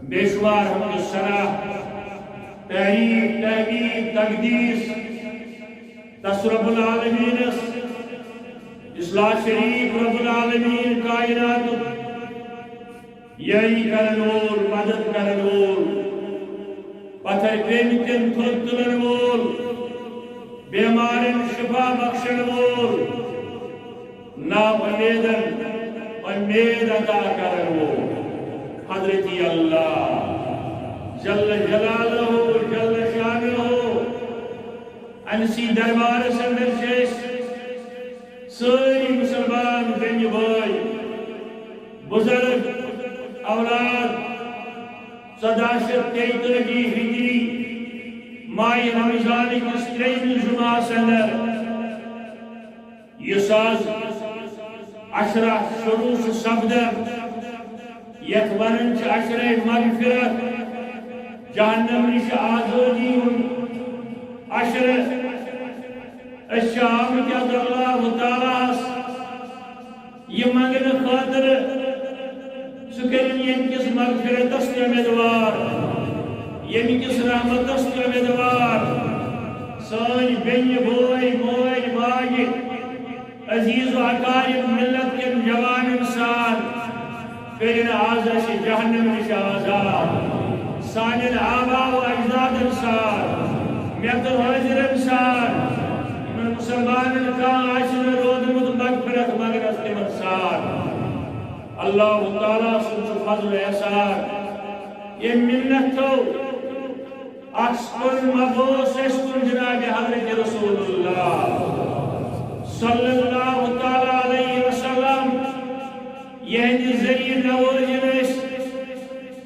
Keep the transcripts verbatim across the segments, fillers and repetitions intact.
بے شمار حمد و ثنا، تعریف، تحمید، تقدیس تس رب العالمینس، اصلاح شریف رب العالمین کائنات، یاری کرن وول، مدد کرن وول، پتھر پیمتن تھوٚد تُلن وول، بیمارن شفا بخشن وول، نا امیدن امید عطا کرن وول حضرت اللہ جل جلالہ جل شانہ۔ انسی دربارس اندر چھِ أسۍ سٲری مسلمان بیٚنہِ بٲے، بزرگ، اولاد، ژۄداہ شیٚتھ تیٚیہِ تٲجی ہجری ماہِ رمضان کِس ترٛیٚیِمِس جمعس اندر، یُس آز عشرہ شروع چھُ سپدان، یتھ ونان چھِ عشرہ مغفرت، جہنم نِش آزٲدی ہُنٛد عشرہ۔ أسۍ چھِ آمٕتۍ یتھ اللہ تعالیٰ ہس یہِ منگنہٕ خٲطرٕ، سُہ کٔرِن ییٚمہِ کِس مغفرتس تہِ امیدوار، ییٚمہِ کِس رحمتس تہِ امیدوار۔ سٲنۍ بیٚنہِ بٲے، مٲلۍ ماجہِ، عزیز و اقارب، ملت کٮ۪ن جوانن سان کٔرِن آز اَسہِ جہنم نِش آزاد۔ سانٮ۪ن آبا و اجدادن سان، مےٚ تہٕ حٲضرن سان، یِمن مسلمانن کانٛہہ آسہِ نہٕ روٗدمُت مغفرت منگنس، تِمن سان۔ اللہ تعالیٰ سُنٛد چھُ فضل و احسان، ییٚمۍ منت تھٲو اکھ سکون مبوس اَسہِ کُن جناب حضرت رسول اللہ صلی اللہ تعالیٰ علیہ وسلم، یِہنٛدِ ذٔریعہٕ نوٲزِن أسۍ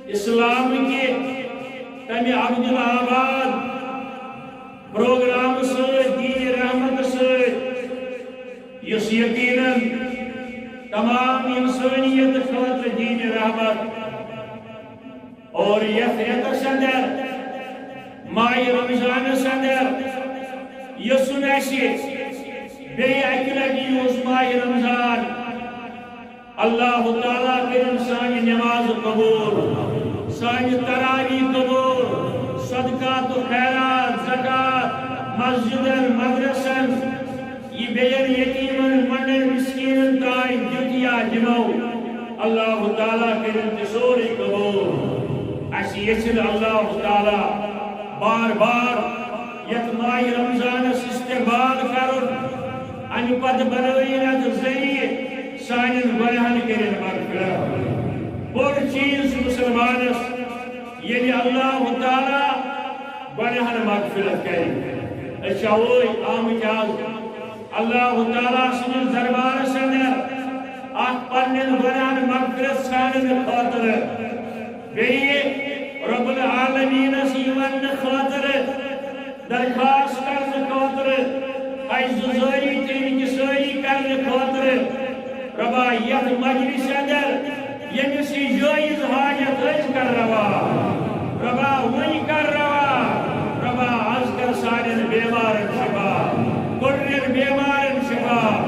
اسلام کہِ تمہِ عبدالآباد پروگرام سۭتۍ، دین رحمت سۭتۍ، یُس یقیناً تمام انسانیت خٲطرٕ دین رحمت۔ اور یتھ رٮ۪تس اندر، ماہِ رمضانس اندر، یُس زن اسہِ بیٚیہِ اکہِ لٹہِ یُس ماہِ رمضان، اللہ تعالیٰ کٔرِن سانہِ نماز قبول، سانہِ تراویح قبول، صدقات و خیرات، زکوٰۃ، مسجدن، مدرسن، یہِ بیٚین یتیمن، مۄنڈن، مسکینن تام دیُت یا دِمو، اللہ تعالیٰ کٔرِن تہِ سورُے قبول۔ اسہِ یژھِن اللہ تعالیٰ بار بار یتھ ماہِ رمضانس استقبال کرُن، امہِ پتہٕ بنٲیِن اتھ ذٔریعہٕ سانٮ۪ن گۄناہن کٔرِن مغفرت۔ بوٚڑ چیز چھُ مسلمانس، ییٚلہِ اللہ تعالیٰ گۄناہن مغفرت کرِ۔ أسۍ چھِ اوے آمٕتۍ آز اللہ تعالیٰ سٕنٛدِس دربارس اندر اکھ پننٮ۪ن گۄناہن مغفرت ژھانڈنہٕ خٲطرٕ، بیٚیہِ رب العالمینس یہِ وننہٕ خٲطرٕ، درخواست کرنہٕ خٲطرٕ، عجز و زاری تہٕ انکساری کرنہٕ خٲطرٕ۔ ربا، یتھ مجلس اندر ییٚمِس یہِ جٲیز حاجت ٲسۍ کر روا، ربا، وۄنۍ کر روا۔ ربا، از کر سانٮ۪ن بیمارن شفا، کُٹرٮ۪ن بیمارن شفا،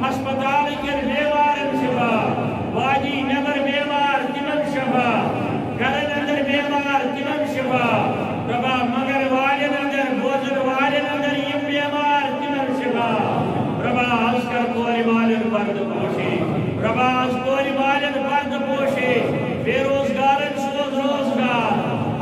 ہسپتال کٮ۪ن بیمارن شفا، وادی نٮ۪بر بیمار تِمن شفا، گرن اندر بیمار تِمن شفا۔ ربا، مگر والٮ۪ن اندر، بوزن والٮ۪ن اندر یِم بیمار تِمن شفا۔ ربا، از کر کورِ والٮ۪ن پردٕ پوشی۔ ربا، از کورِ والٮ۪ن پردٕ پوشی۔ بے روزگارن سوز روزگار،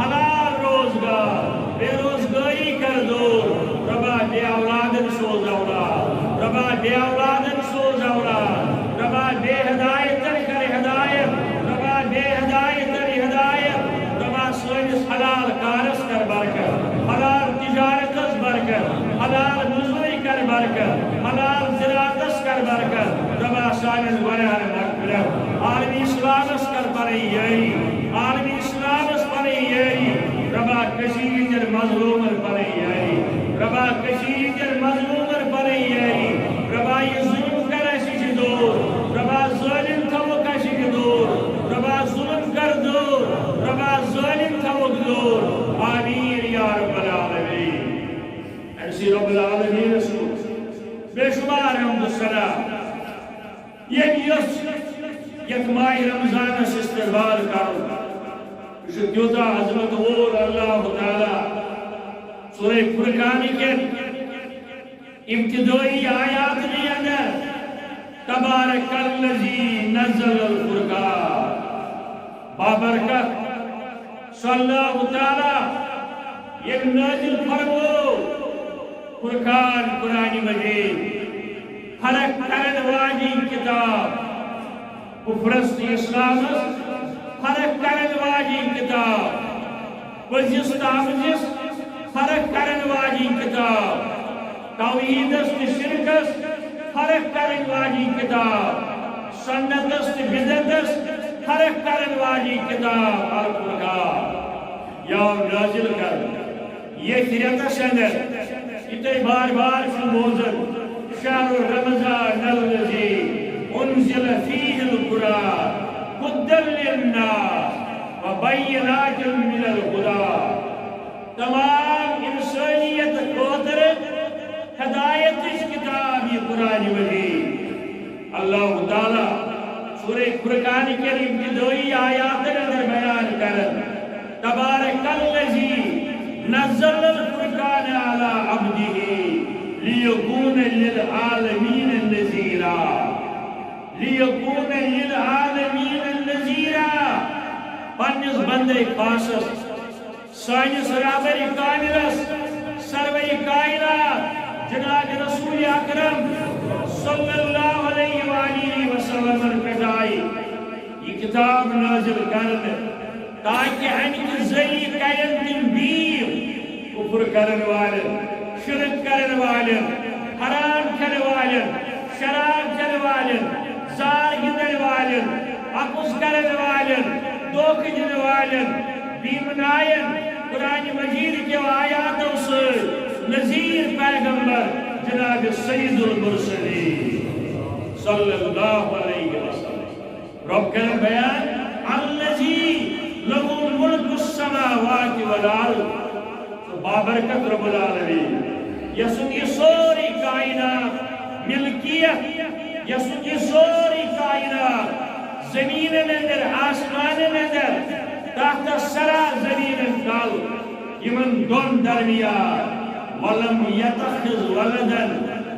حلال روزگار، بے روزگاری کر دور۔ ربا، بے اولادن سوز اولاد۔ ربا، بے اولادن سوز اولاد۔ ربا، بے ہدایتن کر ہدایت۔ ربا، بے ہدایتن ہدایت۔ ربا، سٲنِس حلال کارس کر برکت، حلال تجارتس برکت، حلال مزوری کر برکت، حلال زراعتس کر برکت۔ ربا، سانٮ۪ن گۄناہن مغفرت۔ عالمی اسلامس کر پنٕنۍ یٲری، عالمی اسلامس پنٕنۍ یٲری۔ ربا، کٔشیٖرِ ہٕنٛدٮ۪ن مظلومن پنٕنۍ یٲری۔ ربا، کٔشیٖرِ ہٕنٛدٮ۪ن مظلومن پنٕنۍ یٲری۔ ربا، یہِ ظلم کر اَسہِ نِش دوٗر۔ ربا، ظٲلم تھاوُکھ اَسہِ نِش دوٗر۔ ربا، ظلم کر دوٗر۔ ربا، ظٲلم تھاوُکھ دوٗر۔ آمین یا رب العالمین۔ أمۍ سٕے رب العالمینس کُن بے شمار حمد و ثنا، ییٚمۍ یۄس یتھ ماہِ رمضانس استقبال کرُن۔ تیوٗتاہ عظمت وول اللہ تعالیٰ سورہ فرقان کٮ۪ن ابتدٲئی آیاتنٕے اندر، تبارک الذی نزل الفرقان، بابرکت، صلی اللہ تعالیٰ، ییٚمۍ نٲزِل فرموو فرقان، قرآن مجید، فرق کرن واجی کتاب، کفرس تہٕ اسلامس فرق کرن واجی کتاب، پٔزِس تہٕ اَپزِس فرق کرن واجی کتاب، توحیدس تہٕ شرکس فرق کرن واجی کتاب، سنتس تہٕ بدعتس فرق کرن واجی کتاب الفرقان۔ یہِ آو نازل کرنہٕ ییٚتھۍ رٮ۪تس اندر، یہِ تۄہہِ بار بار چھُو بوزان، شہر رمضان الذی انزل فیہ القرآن ہدی للناس وبینات من الہدی۔ تمام انسانیت خٲطرٕ ہدایتٕچ کتاب یہِ قرآن مجید۔ اللہ تعالیٰ سورہ فرقان کٮ۪ن ابتدٲئی آیاتن اندر بیان کران، تبارک الذی نزل الفرقان علی عبدہ لیکون للعالمین نذیرا، لیکون للعالمین نذیرا، پننس بندے خاصس، سٲنِس رہبر کاملس، سرور کائنات جناب رسول اکرم صلی اللہ علیہ وآلہ وسلم پٮ۪ٹھ آیہِ یہِ کتاب نازل کرنہٕ، تاکہ امہِ کہِ ذٔریعہٕ کرن تِم بیٖم کفر کرن والٮ۪ن، شرک کرن والٮ۪ن، حرام کھٮ۪ن والٮ۪ن، شراب چٮ۪ن والٮ۪ن، زار گِنٛدن والٮ۪ن، اپُز کرن والٮ۪ن، دھوکہٕ دِنہٕ والٮ۪ن، بیٖمناین قرآن مجید کیو آیاتو سۭتۍ نذیر پیغمبر جناب سید المرسلین صلی اللہ علیہ وسلم۔ رب کرن بیان، الذی لہ ملک السماوات والارض۔ سُہ بابرکت رب العالمین، یسُنٛد یہِ سورُے کائنات ملکیت، یسُنٛد یہِ سورُے کائنات زمینن اندر، آسمانن اندر، تحت الثری زمینن تل، یمن دون درمیان، ولم یتخذ ولدا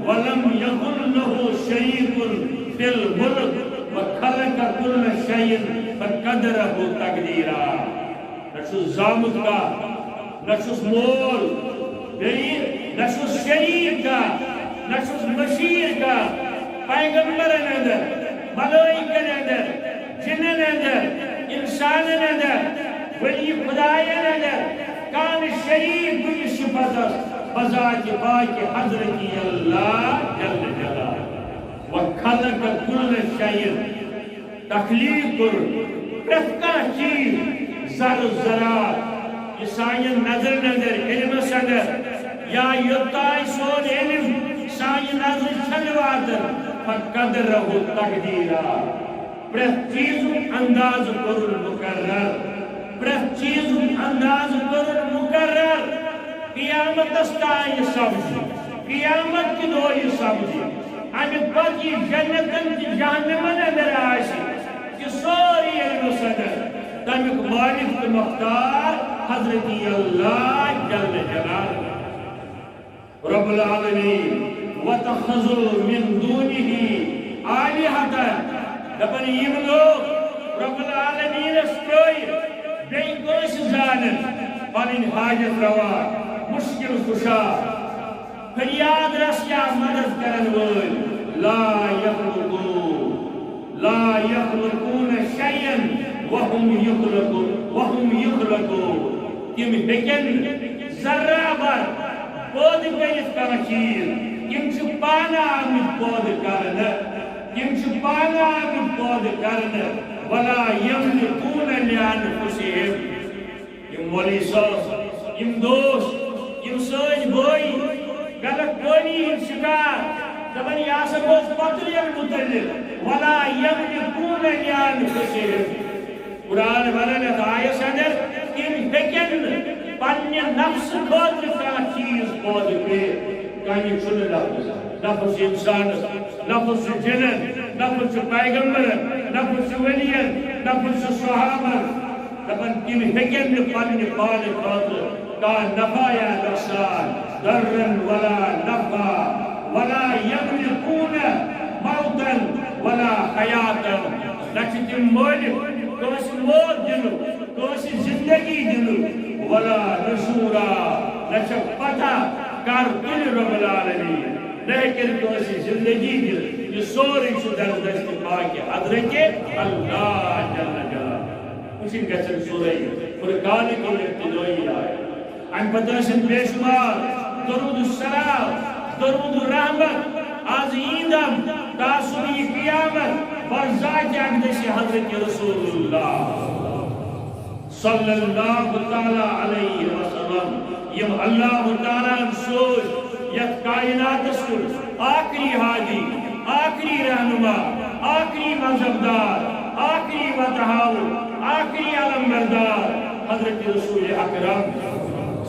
ولم یکن لہ شریک فی الملک وخلق کل شیء فقدرہ تقدیرا۔ نہ چھُس زامُت کانٛہہ، نہ چھُس مول، بیٚیہِ نہ چھُس شریٖک کانٛہہ، نہ چھُس مشیٖر کانٛہہ۔ پیغمبرن اندر، ملائکن اندر، جنن اندر، انسانن اندر، ولی خداین اندر، کانٛہہ نہٕ شریٖک کُنہِ صفتس بذات پاک حضرت اللہ جل جلالہ۔ وخلق کل شیء، تخلیق کوٚر پرٛٮ۪تھ کانٛہہ چیٖز، زر و زرات، یہِ سانٮ۪ن نظرن اندر، علمس اندر، یا یوٚتام سون علم سانہِ نظرِ چھنہٕ واتان، فقدرہ تقدیرا۔ پرٛٮ۪تھ چیٖزُک انداز کوٚرُن مقرر، پرٛٮ۪تھ چیٖزُک انداز کوٚرُن مقرر۔ قیامتس تام یہِ سپدِ، قیامت کہِ دۄہ یہِ سپدِ، امہِ پتہٕ یہِ جنتن تہٕ جہنمن اندر آسہِ، یہِ سورُے علمس اندر تمیُک مالک تہٕ مختار حضرت اللہ جل جلالہ۔ رب العالمین، واتخذوا من دونہ آلہۃ، دپان یِم لوگ رب العالمینس ترٲوِتھ بیٚیہِ کٲنٛسہِ زانن پنٕنۍ حاجت روا، مشکل کشا، فریاد رس یا مدد کرن وٲلۍ، لا یخلقون، لا یخلقون شیئا وهم یخلقون، وهم یخلقون۔ تِم ہیٚکن نہٕ ذرہ بر پٲدٕ کٔرِتھ کانٛہہ چیٖز۔ تِم چھِ پانہٕ آمٕتۍ پٲدٕ کرنہٕ۔ تِم چھِ پانہٕ آمٕتۍ پٲدٕ کرنہٕ۔ ولا یملکون لانفسہم۔ یِم مولوی صٲب، یِم دوست، یِم سٲنۍ بٲے، غلط فہمی ہٕنٛدۍ شکار، دپان، یہِ ہسا گوٚو پترین متعلق، ولا یملکون لانفسہم۔ قرآن ونان یتھ آیس اندر، تِم ہیٚکن نہٕ پننہِ نفسہٕ خٲطرٕ کانٛہہ چیٖز پٲدٕ کٔرِتھ۔ کانٛہہ چھُنہٕ لفظ، لفظ چھُ انسانس، لفظ چھُ جنن، لفظ چھُ پیغمبرن، لفظ چھُ ولین، لفظ چھُ صحابن۔ دپان، تِم ہیٚکن نہٕ پننہِ پانہٕ خٲطرٕ کانٛہہ نفع یا نۄقصان، ضرا ولا نفعا، ولا یملکون موتا ولا حیاتا۔ نہ چھِ تِم مٲلِک کٲنٛسہِ موت دِنُک، کٲنٛسہِ زندگی دِنُک، ولا نشورا، نہ چھکھ پتہ کر تُلہِ رب العالمین۔ نہ ہیٚکن کٲنٛسہِ زندگی دِتھ، یہِ سورُے چھُ در دست پاک حضرت اللہ جل جلالہ۔ وٕچھِن گژھن سورہ فرقان کہِ ابتدٲیی آیت۔ اَمہِ پتہٕ ٲسِن بے شمار درود السلام، درود الرحمت، از ایندم تا صبح قیامت بر ذات اقدس حضرت رسول اللہ صلی اللہ تعالیٰ علیہ وسلم، یم اللہ تعالیٰ ہن سوز یتھ کائناتس کن آخری ہادی، آخری رہنما، آخری مذہب دار، آخری وتہ ہاوُن، آخری علم بردار حضرت رسول اکرم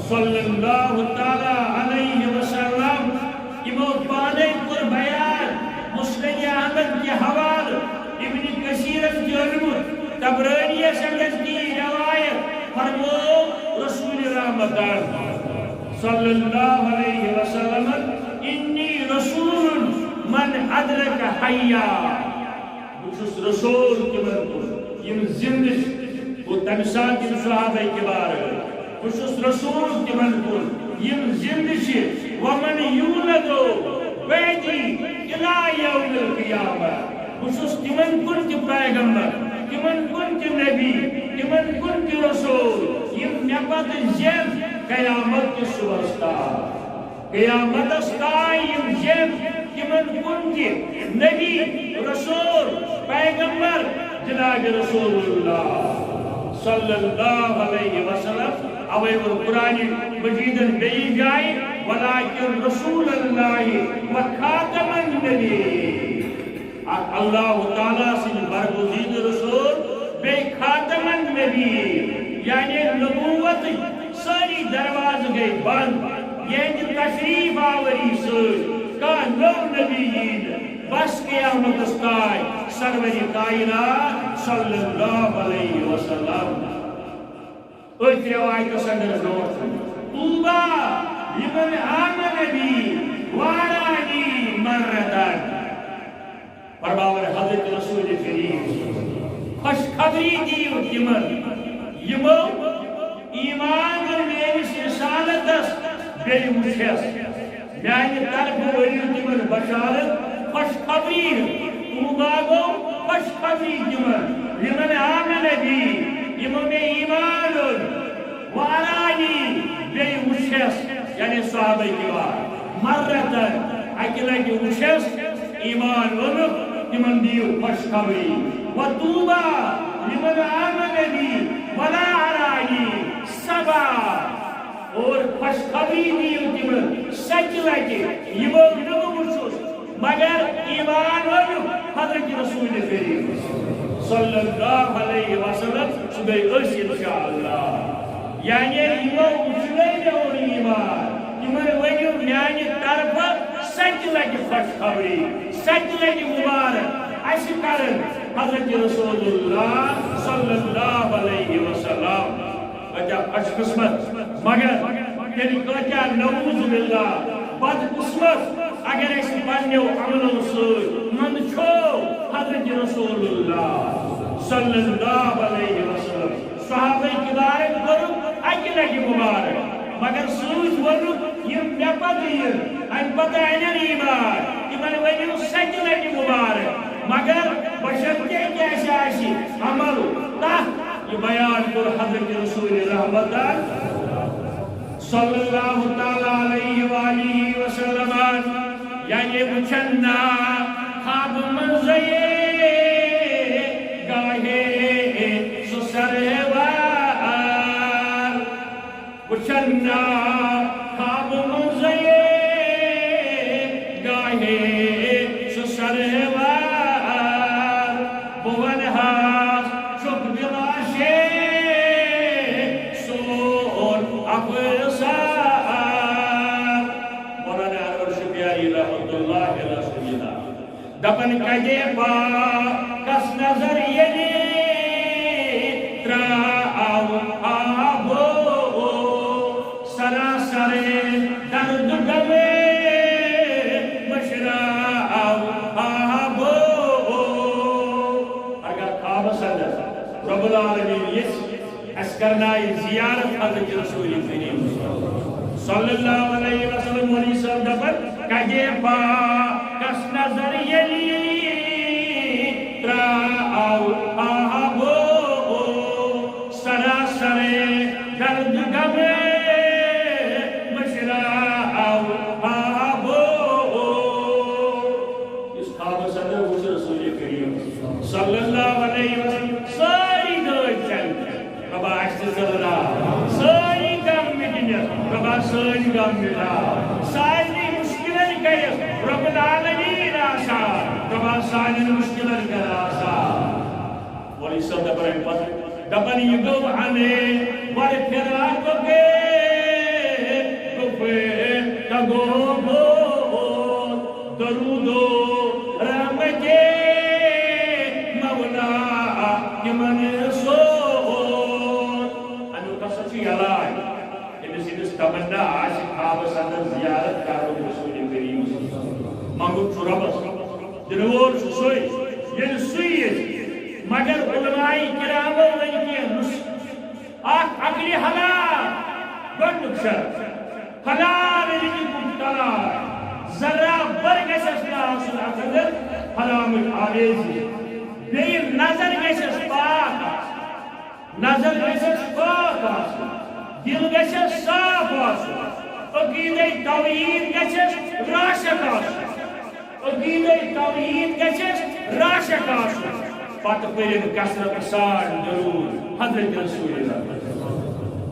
صلی اللہ تعالیٰ علیہ وسلم۔ یمو پانے کوٚر بیان، مسند احمد کہِ حوالہٕ، ابن کثیرن تہِ اوٚنمُت، طبرانیس اندر تہِ یہِ روایت، فرموو رسول رحمتن صلی اللہ علیہ وسلم، انی رسول من ادرک حیا۔ بہٕ چھُس رسول تِمن کُن، یِم زِندٕ چھِ۔ گوٚو، تَمہِ ساتہٕ یِم صحابہ کِبار ٲسۍ۔ بہٕ چھُس رسول تِمن کُن، یِم زِندٕ چھِ۔ ومن یولد بعدی الی یوم القیامہ۔ بہٕ چھُس تِمن کُن تہِ پیغمبر، تِمن کُن تہِ نبی، تِمن کُن تہِ رسول، یِم مےٚ پتہٕ زٮ۪ن قیامت کِس صُبحس تام۔ قیامتس تام یِم زٮ۪ن، تِمن کُن تہِ نبی، رسول، پیغمبر، جناب رسول اللہ صلی اللہ علیہ وسلم۔ اوے ووٚن قرآن مجیدن بیٚیہِ جایہِ، ولکن رسول اللہ و خاتم النبی۔ اکھ اللہ تعالیٰ سٕنٛدۍ برگزیدٕ رسول، بیٚیہِ خاتم النبی، یعنی نبوتٕکۍ سٲری دروازٕ گٔے بنٛد، یِہنٛدِ تشریف آوری سۭتۍ کانٛہہ نوٚو نبی یی نہٕ، بس قیامتس تام سرور کائنات صلی اللہ علیہ وسلم۔ أتھۍ رٮ۪وایتس اندر برونٛٹھ کُن، طوبیٰ لمن آمن بی وارانی مرتن۔ فرماوان حضرت رسول کریم، خوشخبری دِیِو تِمن، یِمو ایمان اوٚن میٲنِس رسالتس بیٚیہِ وُچھس۔ میانہِ طرفہٕ ؤنِو تِمن بشارت، خوشخبری۔ طوبیٰ گوٚو خوشخبری تِمن، لمن آمن بی، یِمو مےٚ ایمان اوٚن، وارانی، بیٚیہِ وُچھس، یعنی صحابہ کرام، مرتن، اکہِ لٹہِ وُچھس، ایمان اوٚنُکھ، تِمن دِیِو خوشخبری۔ وطوبیٰ لمن آمن بی ولا ارانی سبعا۔ اور خوشخبری دِیِو تِمن سَتہِ لَٹہِ، یِمو نہٕ بہٕ وُچھُس، مگر ایمان أنِو حضرت رسول کریم صلی اللہ علیہ وسلم، سُہ گٔے أسۍ انشاءاللہ۔ یعنی یِمو وُچھنَے مےٚ اوٚن ایمان، تِمن ؤنِو میانہِ طرفہٕ سَتہِ لَٹہِ خوشخبری، سَتہِ لَٹہِ مبارک۔ اَسہِ کرن حضرت رسول اللہ صلی اللہ علیہ وسلم۔ کۭتیاہ خوش قسمت، مگر تیٚلہِ کۭتیاہ نعوذ باللہ بد قسمت، اگر أسۍ پننیو عملو سۭتۍ منٛدچھو حضرت رسول اللہ صلی اللہ علیہ وسلم۔ صحابہ کرامن کوٚرُکھ اکہِ لٹہِ مبارک، مگر سۭتۍ ووٚنُکھ، یِم مےٚ پتہٕ یِن، امہِ پتہٕ انن ایمان، تِمن ؤنِو سَتہِ لٹہِ مبارک، مگر بشرطیکہِ اسہِ آسہِ عمل تتھ۔ یہِ بیان کوٚر حضرت رسول رحمت صلی اللہ تعالیٰ علیہ وآلہ وسلم، یعنی وُچھن نا خواب منٛزے گاہے سُہ سرور۔ وُچھن نا خواب منٛزے گاہے سُہ سرور۔ بہٕ ونہٕ ہس چھُکھ بِلاشے سون افسار۔ مولانا انور شپیانی رحمت اللہ علیہ۔ دپن کتے پاکس نظر ییٚلہِ ترٛاو کرنائی زیارت حضرت رسول کریم صلی اللہ علیہ وسلم۔ مولوی صٲب دپان، کجے پاکس نظر ییٚلہِ تراو آبو، سراسر درد غم مشراو آبو۔ یُس خوابس اندر وُچھ رسول کریم صلی اللہ علیہ وسلم، سٲری دٲدۍ چلہِ۔ رۄبا، اَسہِ تہِ زٲلراو سٲری غم مِٹنہِ۔ رۄبا، سٲری غم مِٹاو۔ سارنٕے مُشکِلن کٔرِتھ رۄب العالمیٖن آسان۔ رۄبا، سانٮ۪ن مُشکِلن کر آسان۔ مولوی صٲب دپان اَمہِ پتہٕ، دپان، یہِ گوٚو اَمے وَرٕ فِراقُک گُفے تگو گوٚو۔ درود و رحمت مولا تمن سوز۔ امیُک ہسا چھُ علاج۔ أمِس ییٚمِس تمنا آسہِ خوابس اندر زیارت کرنُک رسول کریم، منٛگُن چھُ رۄبس، دِنہٕ وول چھُ سُے، ییٚلہِ سُے ییٚژھِ۔ مگر علماء کرامو ؤنۍ کینٛہہ نُسخہٕ۔ اکھ عقلی حلال، گۄڈنیُک شرط، حلال رزقُک تلاش، ذرہ بر گژھٮ۪س نہٕ آسُن اتھ اندر حرامٕچ آمیزی۔ بیٚیہِ نظر گژھٮ۪س پاک آسٕنۍ، نظر گژھٮ۪س پاک آسٕنۍ، دل گژھٮ۪س صاف آسُن، عقیدے توحید گژھٮ۪س راسخ آسُن۔ عقیدے توحید گژھٮ۪س راسخ آسُن۔ پتہٕ پٔرِن کثرت سان درود حضرت رسول اللہ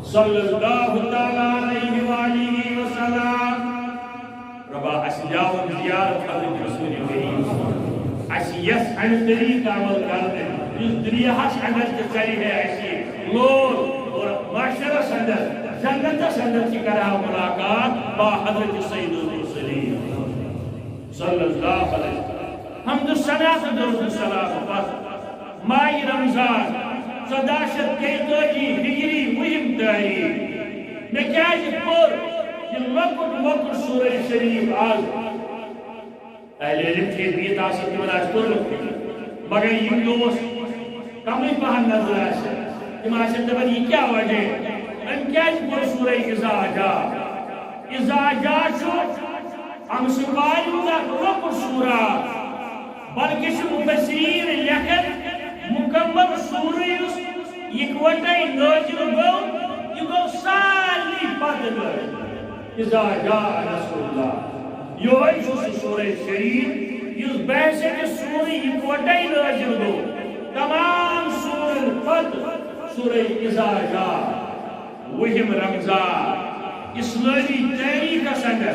صلی اللہ تعالیٰ علیہ وآلہ وسلم۔ رۄبا، اَسہِ لیاوُن زیارت حضرت رسول کریم۔ اَسہِ یژھ اَمہِ طریٖقہٕ عمل کرنہٕ، یُس دُنیاہَس اندر تہِ ژَلہِ ہے اَسہِ لول اور محشرَس اندر، جنتَس اندر تہِ کرِ ہا ملاقات با حضرت سید المرسلین۔ صلی اللہ علیہ وسلم۔ حمد و ثنا تہٕ درود و سلام پتھ ماہِ رمضان، ژۄداہ شیٚتھ تیتٲجی ہجری، وُہِم تٲریٖخ۔ مےٚ کیٛازِ پوٚر یہِ لۄکُٹ مۄکُٹ سورہ شریف آز؟ اہل علم چھِ ییٚتہِ بِہِتھ آسان، تِمن آسہِ پوٚرمُت، مگر یِم دوس کمٕے پہن نظر آسہِ، تِم آسن دپان، یہِ کیٛاہ وجہ؟ أمۍ کیٛازِ پوٚر سورہ اذا جاء؟ اذا جاء چھُ اَمہِ سۭتۍ واریاہ لۄکُٹ سورہ، بلکہِ چھِ مفسریٖن لیکھان، مُکمل سورہ یُس یِکوَٹَے نٲزِل گوٚو، یہِ گوٚو سارنٕے پتہٕ نٲزِل۔ اذا جاء نصر اللہ۔ یِہوٚے چھُ سُہ سورہ شریٖف یُس بحیثیت سورہ یِکوَٹَے نٲزِل گوٚو۔ تمام سورن پتہٕ سورہ اذا جاء۔ وُہِم رمضان اسلٲمی تٲریٖخس اندر،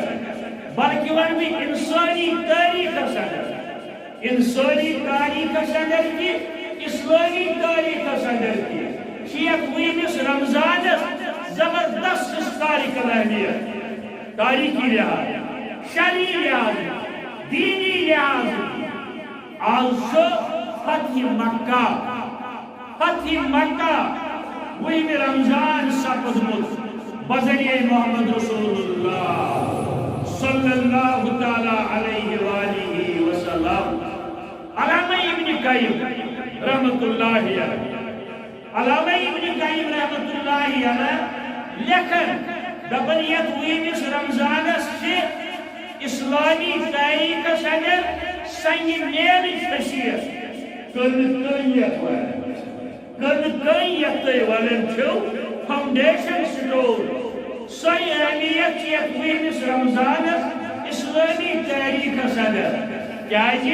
بلکہِ ونہٕ بہٕ انسٲنی تٲریٖخس اندر، انسٲنی تٲریٖخس اندر تہِ، اسلٲمی تٲریٖخس اندر تہِ چھِ یتھ وُہِمِس رمضانس زبردست ہسٹوریکل اہمیت، تٲریٖخی لحاظ، شرعی لحاظ، دینی لحاظ۔ آز چھُ فتح مکہ، فتح مکہ، وُہِمہِ رمضان سپدمُت بذریعہ محمد رسول اللہ صلی اللہ تعالیٰ علیہ وآلہ وسلم۔ علامہ ابن قیم رحمۃ اللہ علیہ، علامہ ابن قیم رحمۃ اللہ علیہ لیکھان، دپان، یتھ وُہِمِس رمضانس چھِ اسلامی تٲریٖخس اندر سنگِ میلٕچ خٲصیت۔ کٔنۍ کٔنۍ یتھ ونان، کٔنۍ کٔنۍ یتھ تُہۍ ونان چھِو، فاؤنڈیشن سٹون، سۄے اہمیت چھِ یتھ وُہِمِس رمضانس اسلٲمی تٲریٖخس اندر۔ کیازِ؟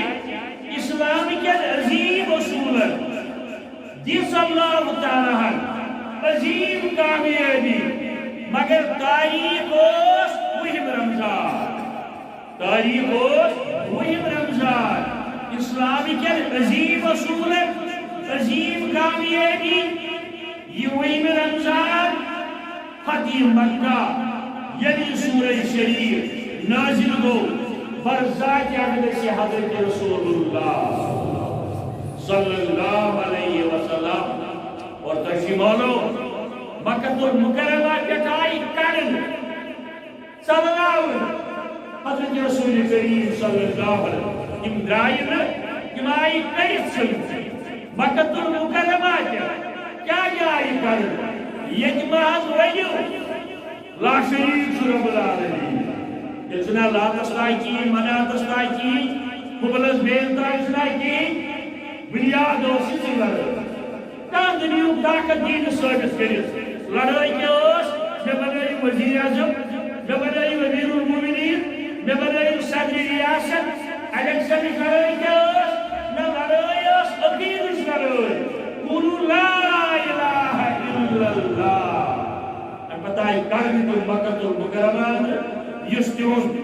اسلام کٮ۪ن عظیٖم اصوٗلن دِژ اللہ تعالیٰ ہن عظیٖم کامیٲبی، مگر تاریٖخ اوس وُہِم رمضان۔ تاریٖخ اوس وُہِم رمضان۔ اسلام کٮ۪ن عظیٖم اصوٗلن عظیٖم کامیٲبی، یہِ وُہِم رمضان۔ فتح مکہ، ییٚلہِ یہِ سورہ شریف نازل گوٚو، بر ذات اقدس حضرت رسول اللہ صلی اللہ علیہ وسلم، اور تۄہہِ چھُ معلوم، مکہ المکرمہ پٮ۪ٹھ آیہِ کڑنہٕ، ژلناونہٕ حضرت رسول کریم صلی اللہ علیہ وسلم۔ یِم درٛایہِ نہٕ، یِم آیہِ کٔڑِتھ ژھٕننہٕ۔ مکہ المکرمہ پٮ۪ٹھ کیٛازِ آیہِ کڑنہٕ؟ ییٚتہِ محض ؤنِو، لا شریٖک چھُ رب العالمین۔ ییٚلہِ چھُنہ لاتس تام کِہیٖنۍ، مناتس تام کِہیٖنۍ، ہُبلس بیٚیِس تام چھُنہ کِہیٖنۍ، بُنیاد اوس یہِ ژٕ لڑٲے۔ کانٛہہ دُنیہُک طاقت دی نہٕ ثٲبت کٔرِتھ۔ لڑٲے کیٛاہ ٲس؟ مےٚ بنٲیِو وزیر اعظم، مےٚ بنٲیِو امیر المومنین، مےٚ بنٲیِو صدر ریاست۔ الیکشنٕچ لڑٲے کیٛاہ ٲس؟ نہ، لڑٲے ٲس عقیدٕچ لڑٲے۔ قولوا لا الہ الا اللہ۔ اَمہِ پتہٕ آیہِ کڑنہٕ تِم مکہ المکرمہ اندرٕ، یُس تِہُنٛد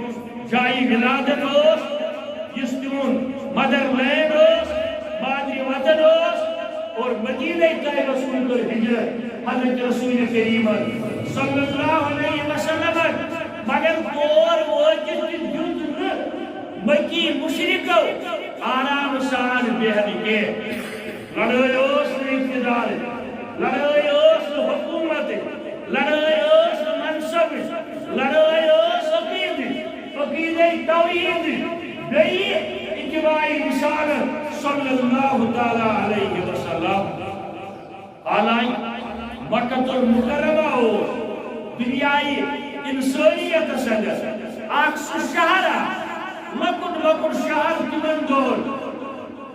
جایہِ ولادت اوس، یُس تِہُنٛد مدر لینڈ اوس، مادری وطن اوس، اور مدینہ طیبس منٛز کٔر ہجرت حضرت رسول کریمن صلی اللہ علیہ وسلمن۔ مگر تور وٲتِتھ تہِ دیُت نہٕ مکی مشرکو آرام سان بیہنہٕ کینٛہہ۔ لڑٲے ٲس نہٕ اقتدارٕچ، لڑٲے ٲس نہٕ حکومتٕچ، لڑٲے ٲس نہٕ منصبٕچ، لڑٲے ٲس عقیدٕچ، عقیدے توحیدٕچ، بیٚیہِ اتباع رسالت صلی اللہ تعالی علیہ وسلم۔ حالانکہ مکہ المکرمہ اوس دنیای انسانیتس اندر اکھ سُہ شہر اکھ، لۄکُٹ لۄکُٹ شہر تِمن دۄہن،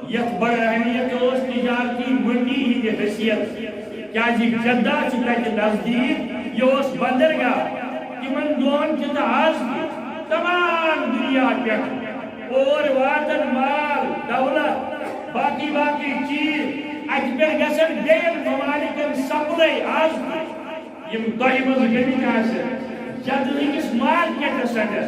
یتھ بڑ اہمیت اوس تجارتی منڈی ہٕنٛدِ حیثیت، کیازِ جدہ چھِ تتہِ نزدیٖک، یہِ اوس بندرگاہ۔ تِمن دۄہن تہِ تہٕ از تہِ تمام دُنیا پٮ۪ٹھ اور واتن مال، دولت، باقی باقی چیز۔ اتہِ پٮ۪ٹھ گژھن بیٚین ممالکن سپلاے از تہِ۔ یِم تۄہہِ منٛز گٔمٕتۍ آسن، یتھ أکِس مارکیٹس اندر،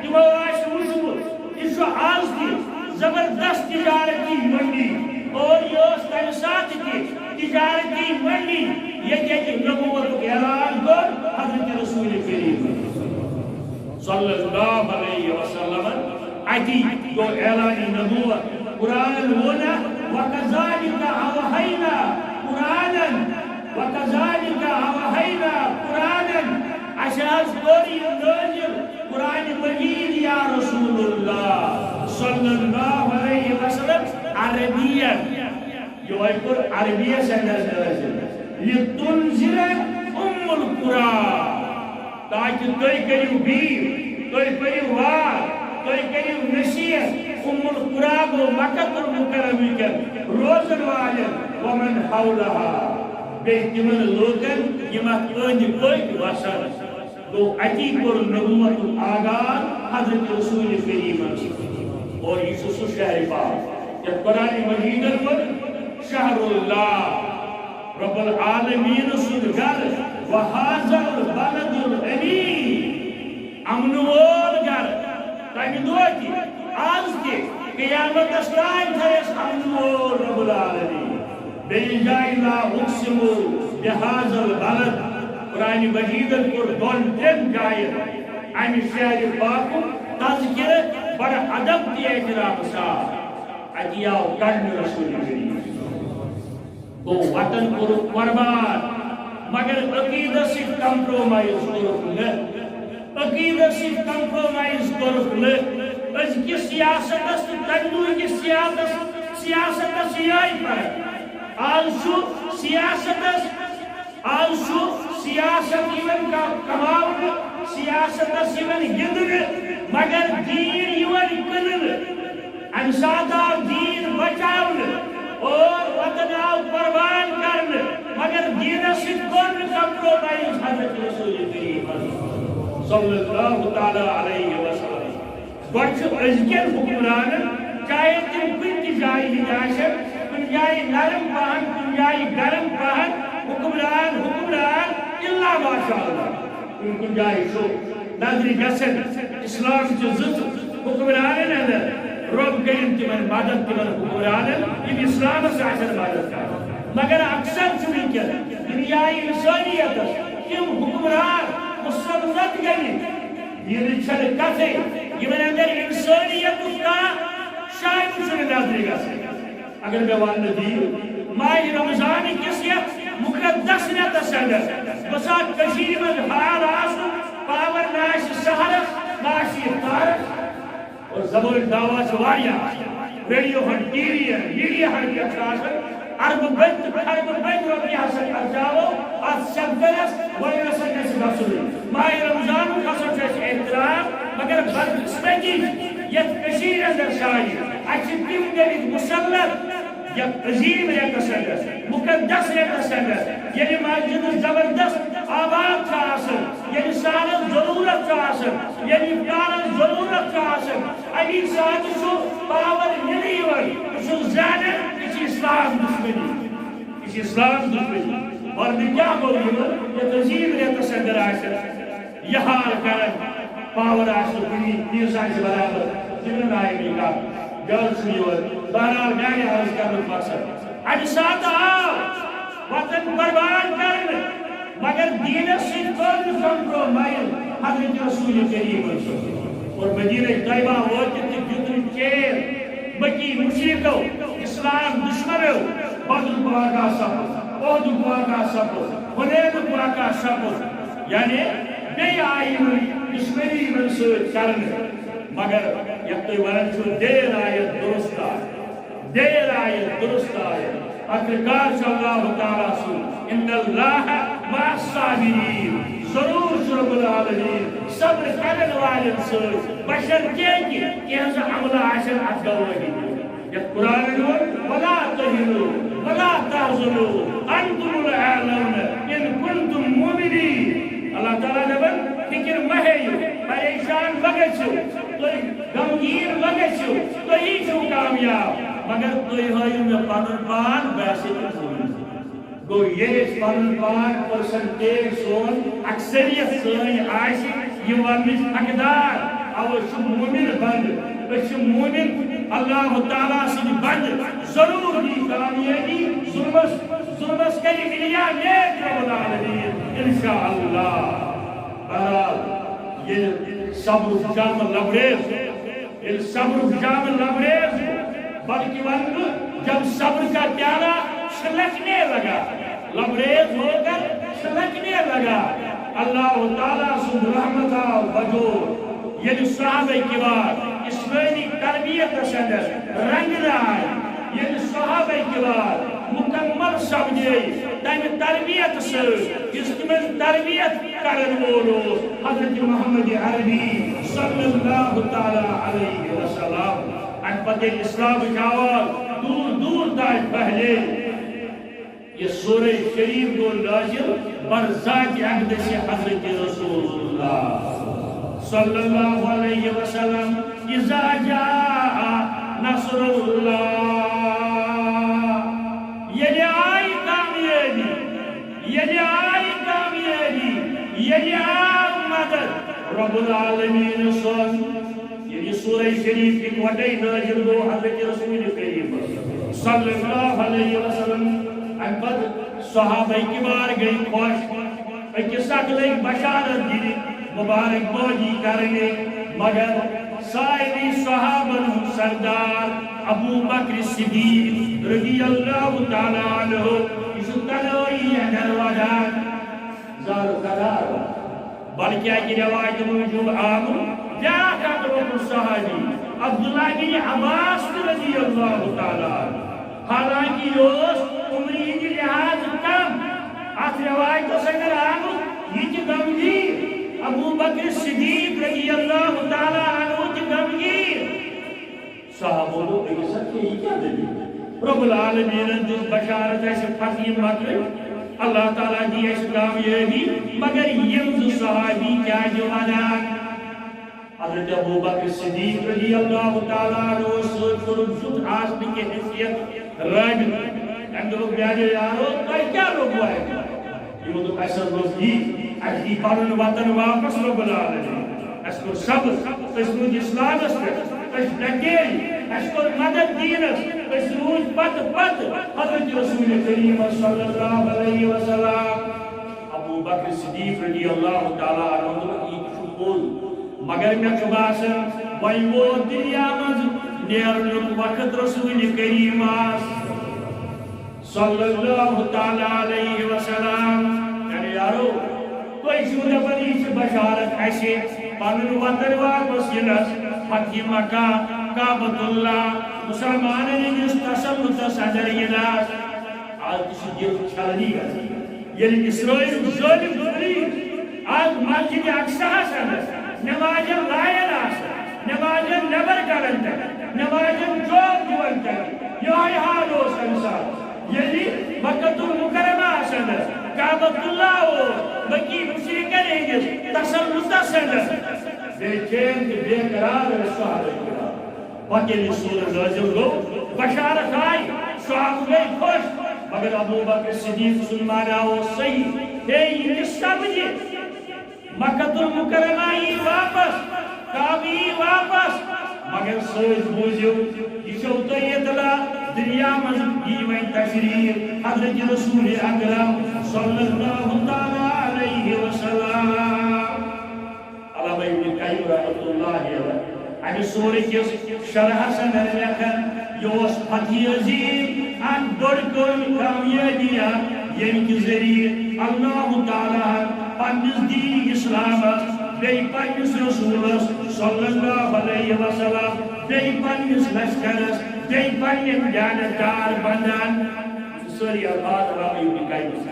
تِمو آسہِ وُچھمُت، یہِ چھُ از تہِ زبردست تجارتی منڈی۔ اور یہِ ٲس تمہِ ساتہٕ تہِ تجارتی منڈی، ییٚتہِ ییٚتہِ نبوتُک اعلان کوٚر حضرت رسول کریم صلی اللہ علیہ وسلم۔ اتی گوٚو اعلان نبوت۔ قرآنن ووٚن، وَكَذَلِكَ أَوْحَيْنَا، قرآنن، وَكَذَلِكَ أَوْحَيْنَا، قرآنن، اسہِ حض کوٚر یہِ نٲزِل قرآن مجید یا رسول اللہ صلی اللہ علیہ وسلم عربین۔ یِہوٚے کوٚر عربیَس اندر نٲزِل۔ لِتُنذِرَ أُمَّ الْقُرَىٰ۔ تاکہ تُہۍ کٔرِو بیٖر، تُہۍ پٔرِو وعظ، تُہۍ کٔرِو نصیحت۔ اُمُّ الْقُرَىٰ گوٚو مکہ المکرمہ کٮ۪ن روزن والٮ۪ن، وَمَنْ حَوْلَهَا، بیٚیہِ تِمن لوٗکن یِم اتھ أنٛدۍ پٔکۍ وسان۔ گوٚو اتی کوٚر نبوتُک آغاز حضرت رسول کریمن سۭتۍ۔ اور یہِ چھُ سُہ شہر پاک یتھ قرآن مجیدن ووٚن، شہر اللہ، رب العالمین سُنٛد گرٕ، وَهَٰذَا الْبَلَدُ الْأَمِينُ، امن وول گرٕ، تمہِ دۄہ تہِ، از تہِ، قیامتس تام تھٲیس امن وول رب العالمین۔ بیٚیہِ جایہِ لا اقسم بهذا البلد، قرآن مجیدن کوٚر دۄن ترٛٮ۪ن جاین امہِ شہرِ پاکُک تذکرٕ بڑٕ ادب تہٕ احترام سان۔ اتی آو کڑنہٕ رسول کریم۔ گوٚو وطن کوٚرُکھ قربان، مگر عقیدس سۭتۍ کمپرومائز کوٚرُکھ نہٕ۔ عقیدس سۭتۍ کمپرومائز کوٚرُکھ نہٕ۔ أزکِس سیاستس تہٕ تمہِ دۄہکِس سیاستس، سیاستس یِہوٚے فرق۔ آز چھُ سیاستس، آز چھُ سیاست یِوان کا-، کماونہٕ، سیاستس یِوان گِنٛدنہٕ، مگر دیٖن یِوان کٕننہٕ۔ امہِ ساتہٕ آو دیٖن بچاونہٕ اور وطن آو قربان کرنہٕ، مگر دیٖنس سۭتۍ کوٚر نہٕ کمپرومائز حضرت رسول کریم صلی اللہ تعالیٰ علیہ وسلم۔ گۄڈٕ چھُ أزکٮ۪ن حکمرانن، چاہے تِم کُنہِ تہِ جایہِ ہٕنٛدۍ آسن، کُنہِ جایہِ نرم پہن، کُنہِ جایہِ گرم پہن، حکمران، حکمران، الا ماشاء اللہ۔ کُنہِ کُنہِ جایہِ چھُ نظرِ گژھن، اسلام چہِ زٕژٕ حکمرانن اندر، رۄب کٔرِن تِمن مدد، تِمن حکمرانن، یِم اسلامس آسن مدد کران۔ مگر اکثر چھُ وٕنکیٚن دُنیاہی انسٲنیتس تِم حکمران مسلط گٔمٕتۍ، یِم چھنہٕ کتھے، یِمن اندر انسٲنیتُک کانٛہہ شاے چھُنہٕ نظرِ گژھان۔ اگر مےٚ وننہٕ دِیِو، ماہِ رمضان کِس یتھ مقدس رٮ۪تس اندر گوٚژھ اکھ کٔشیٖرِ منٛز حال آسُن، پاور نہ آسہِ سحرس، نہ آسہِ افطارس۔ اور زبٲنۍ دعوا چھِ واریاہ آسان، ریڈیو ہن، ٹی وی ہن، میڈیا ہن پٮ۪ٹھ چھُ آسان، اربہٕ بٔدۍ تہٕ خربہٕ بٔدۍ رۄپیہِ ہسا خرچاوو اتھ سیپٹمبرس وۄنۍ ہسا گژھِ گژھُن۔ ماہِ رمضانُک ہسا چھُ اَسہِ احترام، مگر بدقسمتی چھِ یَتھ کٔشیٖرِ اندر سانہِ، اَسہِ چھِ تِم گٔمٕتۍ مُسلط یَتھ عظیٖم رٮ۪تس اندر، مُقدس رٮ۪تس اندر، ییٚلہِ مسجد زبردست آباد چھِ آسان، ییٚلہِ سانس ضروٗرت چھُ آسان، ییٚلہِ افطارس ضروٗرت چھُ آسان، اَمی ساتہٕ چھُ پاور نِنہٕ یِوان۔ بہٕ چھُس زانان، یہِ چھِ اسلام دُشمنی۔ یہِ چھِ اسلام دُشمنی۔ ورنہٕ کیٛاہ گوٚو یِمن؟ یَتھ عظیٖم رٮ۪تس اندر آسہِ یہِ حال کران، پاور آسہِ نہٕ کُنی، تیٖژ آسہِ برابر، تِمن آیہِ نہٕ کانٛہہ۔ گرٕ چھُ یِوان، بہرحال گرِ عرض کرنُک مقصد، اَمہِ ساتہٕ آو وطن قربان کرنہٕ، مگر دیٖنس سۭتۍ کٔر نہٕ compromise حضرت رسول کریٖمن صٲب۔ اور مدینہ طیبہ وٲتِتھ تہِ دیُت نہٕ چین مکی مشرکو، اسلام دشمنو، بدرُک واقعہ سپُد، احدُک واقعہ سپُد، حنینُک واقعہ سپُد۔ یعنی بیٚیہِ آیہِ یِمن دشمنی یِمن سۭتۍ کرنہٕ۔ مگر یتھ تُہۍ ونان چھِو، دیر آیت درست آیت، دیر آیت درست آیت۔ آخرکار چھُ اللہ تعالیٰ سُنٛد، ان اللہ مع الصابرین، ضروٗر چھُ رب العالمین صبر کرن والٮ۪ن سۭتۍ، بشرطیکہِ کینٛژھا عملہٕ آسن اتھ گوٲہی دِنۍ۔ یتھ قرآنن ووٚن، ولا تہنوا ولا تحزنوا وانتم الاعلون ان کنتم مؤمنین۔ اللہ تعالیٰ دپان، فکر مہ ہیٚیِو، پریشان مہ گٔژھِو، تُہۍ غمگیٖن مہ گٔژھِو، تُہی چھِو کامیاب، مگر تُہۍ ہٲیِو مےٚ پنُن پان، بہٕ آسے تُہنٛد۔ گوٚو، ییٚلہِ أسۍ پنُن پان، percentage سون، اکثریت سٲنۍ آسہِ یہِ وننٕچ حقدار، اوے چھُ مومن بندٕ، أسۍ چھِ مومن اللہ تعالیٰ سٕنٛدۍ بندٕ، ضروٗر دی کامیٲبی، ظلمس، ظلمس کرِ اِلیا نیک رب العالمین، انشاءاللہ۔ بہرحال، ییٚلہِ صبرُک جامہٕ لبریز، ییٚلہِ صبرُک جامہٕ لبریز گوٚو، بلکہِ ونہٕ بہٕ، جب صبر کا پیالہ چھلکنے لگا، لبریز ہو کر چھلکنے لگا، اللہ تعالیٰ سُنٛد رحمت آو بجور۔ ییٚلہِ صحابہ کبار اسلٲمی تربیتس اندر رنگنہٕ آے، ییٚلہِ صحابہ کبار مکمل سپدے تمہِ تربیت سۭتۍ، یُس تِمن تربیت کرن وول اوس حضرت محمد عربی صلی اللہ تعالیٰ علیہ وسلم۔ امہِ پتہٕ ییٚلہِ اسلامٕچ آواز دوٗر دوٗر تام پھہلے، یہِ سورہ شریف گوٚو نازل بر ذات اقدس حضرت رسول اللہ صلی اللہ علیہ وسلم، اذا جاء نصر اللہ، ییٚلہِ آیہِ کامیٲبی، ییٚلہِ آیہِ کامیٲبی، ییٚلہِ آو مدد رب العالمین سُنٛد۔ ییٚلہِ یہِ سورہ شریف اِکوٹے نازل گوٚو حضرت رسول کریم صلی اللہ علیہ وسلم، امہِ پتہٕ صحابہ کبار گٔے خۄش، أکِس اکھ لٔگۍ بشارت دِنہِ، مبارک بٲدی کرنہِ، مگر سارنٕے صحابن ہُنٛد سردار ابو بکر صدیق رضی اللہ تعالیٰ عنہ، یہِ چھُ تنہٲیی اندر ودان، زارٕ قرار۔ بلکہ اکہِ روایتہِ موٗجوٗب آمُت بیٛاکھ اکھ لۄکُٹ صحابی عبداللہ بن عباس تہِ رضی اللہ تعالیٰ عنہ۔ حالانکہ یہِ اوس عمرِ ہٕنٛدِ لحاظہٕ کم۔ اتھ روایتس اندر آمُت، یہِ تہِ غمگیٖن، ابو بکر صدیق رضی اللہ تعالیٰ عنہ تہِ غمگیٖن۔ صحابو دوٚپ أمِس، "اَدٕ یہِ کیٛاہ دٔلیٖل؟ رب العالمیٖنن دِژ بشارت اَسہِ فتحِ مکہ، اللہ تعالیٰ دی اَسہِ کامیٲبی، مگر یِم زٕ صحابی کیٛازِ وَدان؟" حضرت ابو بکر صدیق رضی اللہ تعالیٰ عنہ سۭتۍ کوٚرُکھ یُتھ آسنہٕ کہِ حیثیت رٲبطہٕ۔ أمۍ دوٚپُکھ، "میٛانیو یارو، تۄہہِ کیٛاہ لوٚگوُ اَتہِ؟" یِمو دوٚپ، "اَسہِ حظ لوٚگ یی، اَسہِ دی پَنُن وطن واپس رب العالمین۔ اَسہِ کوٚر صبر، أسۍ روٗدۍ اِسلامَس پٮ۪ٹھ، أسۍ ڈَکے، اَسہِ کوٚر مدد دیٖنَس، أسۍ روٗدۍ پَتہٕ پَتہٕ حضرت رسول کریم صلی اللہ علیہ وسلم۔" ابو بکر صدیق رضی اللہ تعالیٰ عنہ دوٚپ، "یہِ تہِ چھُ پوٚز، مگر مےٚ چھُ باسان، وۄنۍ ووت دُنیا منٛز نیرنُک وقت رسول کریمس صلی اللہ تعالیٰ علیہ وسلم۔" یعنی یارو، تُہۍ چھِو دَپان، یہِ چھِ بشارت اَسہِ پنُن وطن واپس یِنس، فتح مکہ، کعبۃ اللہ، مسلمانن ہٕنٛدِس تسلطس اندر یِنس۔ آز تہِ چھِ دِل چھلنی گژھان۔ ییٚلہِ اسرائیل ظٲلم ظلم از مسجد اقصاہس اندر نمازن لایان آسان، نمازن نٮ۪بر کڑان تہٕ نمازن جواب دِوان تہٕ یِہوٚے حال اوس امہِ ساتہٕ۔ ییٚلہِ مکہ المکرمہس اندر کعبۃ اللہ اوس، مکی مشرکن ہٕنٛدِس تسلطس اندر، بے چین تہٕ بے قرار ٲسۍ صحابہ کرام۔ پتہٕ ییٚلہِ سورہ نازل گوٚو، بشارت آیہِ، صحابہ گٔے خۄش، مگر ابو بکر صدیق سُنٛد معنی اوس صحیح۔ ہے، یہِ تہِ سپدِ۔ مکہ المکرمہ یی واپس، کعبہ یی واپس، مگر سۭتۍ بوٗزِو، یہِ چھو تۄہہِ اطلاع، دُنیا منٛز یی وۄنۍ تشریف حضرت رسول اکرم صلی اللہ تعالیٰ علیہ وسلم۔ علامہ ابن قیم رحمۃ اللہ علیہ امہِ سورہ کِس شرحس اندر لیکھان، یہِ اوس فتح عظیم، اکھ بٔڑ کٲم، کامیٲبی اکھ، ییٚمہِ کہِ ذٔریعہٕ اللہ تعالیٰ ہن پننِس دین اسلامس، بیٚیہِ پننِس رسولس صلی اللہ علیہ وسلم، بیٚیہِ پننِس لشکرس، بیٚیہِ پننٮ۪ن دیانتدار بندن، سٲری الفاظ علامہ ابن قیم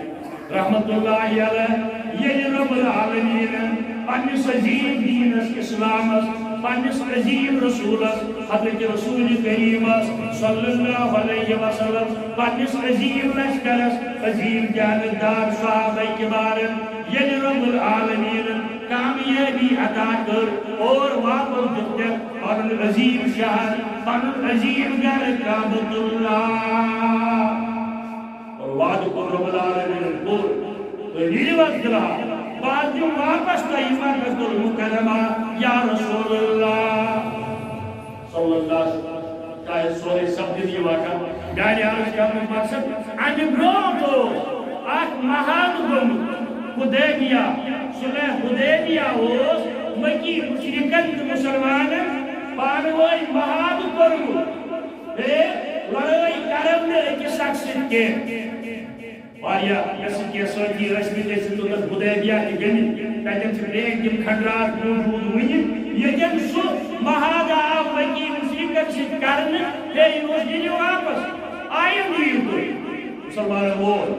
رحمت اللہ علیہ، ییٚلہِ رب العالمینن پننِس عظیم دینس اسلامس، پننِس عظیم رسولس حضرت رسول کریمس صلی اللہ علیہ وسلم، پننِس عظیم لشکرس، عظیم دیانتدار صحابہ کرامن ییٚلہِ رب العالمینن کامیٲبی عطا کٔر اور واپس دیُتکھ پنُن عظیم شہر، پنُن عظیم گرٕ کعبۃ اللہ۔ اور وعدٕ کوٚر رب العالمینن کوٚر، تُہۍ نیٖرِو حظ فی الحال، بہٕ حظ دِمہٕ واپس تۄہہِ مکہ المکرمہ، یا رسول اللہ۔ صلی اللہ علیہ وسلم۔ چاہے سورُے سپدِتھ یہِ واقعہ، میانہِ عرض کرنُک مقصد، امہِ برونٛٹھ اوس اکھ معاہدٕ گوٚمُت، حدیبیہ، صلح حدیبیہ اوس مکی مشرکن تہٕ مسلمانن پانہٕ وٲنۍ معاہدٕ کوٚرمُت۔ ہے، لڑٲے کرو نہٕ أکِس اکھ سۭتۍ کینٛہہ۔ واریاہ مےٚ سۭتۍ کینٛہہ سٲتھی ٲسۍ مٕتۍ، أسۍ چھِ توٚتَتھ حدیبیہ تہِ گٔمٕتۍ۔ تَتٮ۪ن چھِ پرٛٲنۍ تِم کھنڈرات موٗجوٗد وٕنہِ، ییٚتٮ۪ن سُہ معاہدٕ آو مکی مشرکن سۭتۍ کرنہٕ، بیٚیہِ اوس یہِ واپس آیِنٛدٕ یِیِو تُہۍ۔ مسلمانن ووت،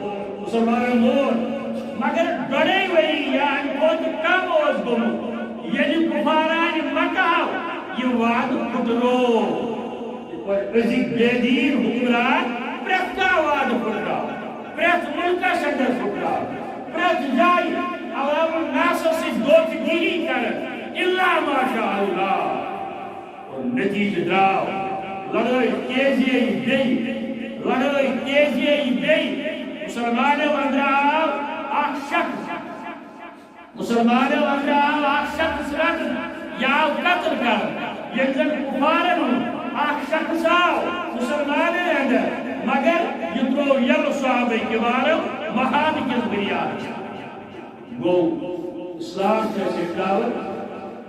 مسلمانن ووت، مگر ڈۄڈے ؤری یا اَمہِ کھۄتہٕ کم اوس گوٚمُت، ییٚلہِ کُفارانہِ مکہ آو یہِ وعدٕ پھُٹروو۔ یِتھ پٲٹھۍ أزِکۍ بے دیٖن حُکمران پرٛٮ۪تھ کانٛہہ وعدٕ پھُٹراوان، پرٛٮ۪تھ مُلکس اندر پھُٹراوان، پرٛٮ۪تھ جایہِ عوام الناسس سۭتۍ دھوکہٕ گیٖری کران، الا ماشاء اللہ۔ اور نتیجہٕ درٛاو، لڑٲے تیزے بیٚیہِ، لڑٲے تیزے بیٚیہِ۔ مسلمانو اندر آو اکھ شخص، مسلمانو اندر آو اکھ شخص رٹنہٕ، یہِ آو قتل کرنہٕ۔ ییٚلہِ زن کفارن ہُنٛد اکھ شخص آو مسلمانن اندر، مگر یہِ تروو یلہٕ صحابہ کرامو معاہدٕ کِس بنیادس۔ گوٚو، اسلام چھُ اَسہِ ہیٚچھناوان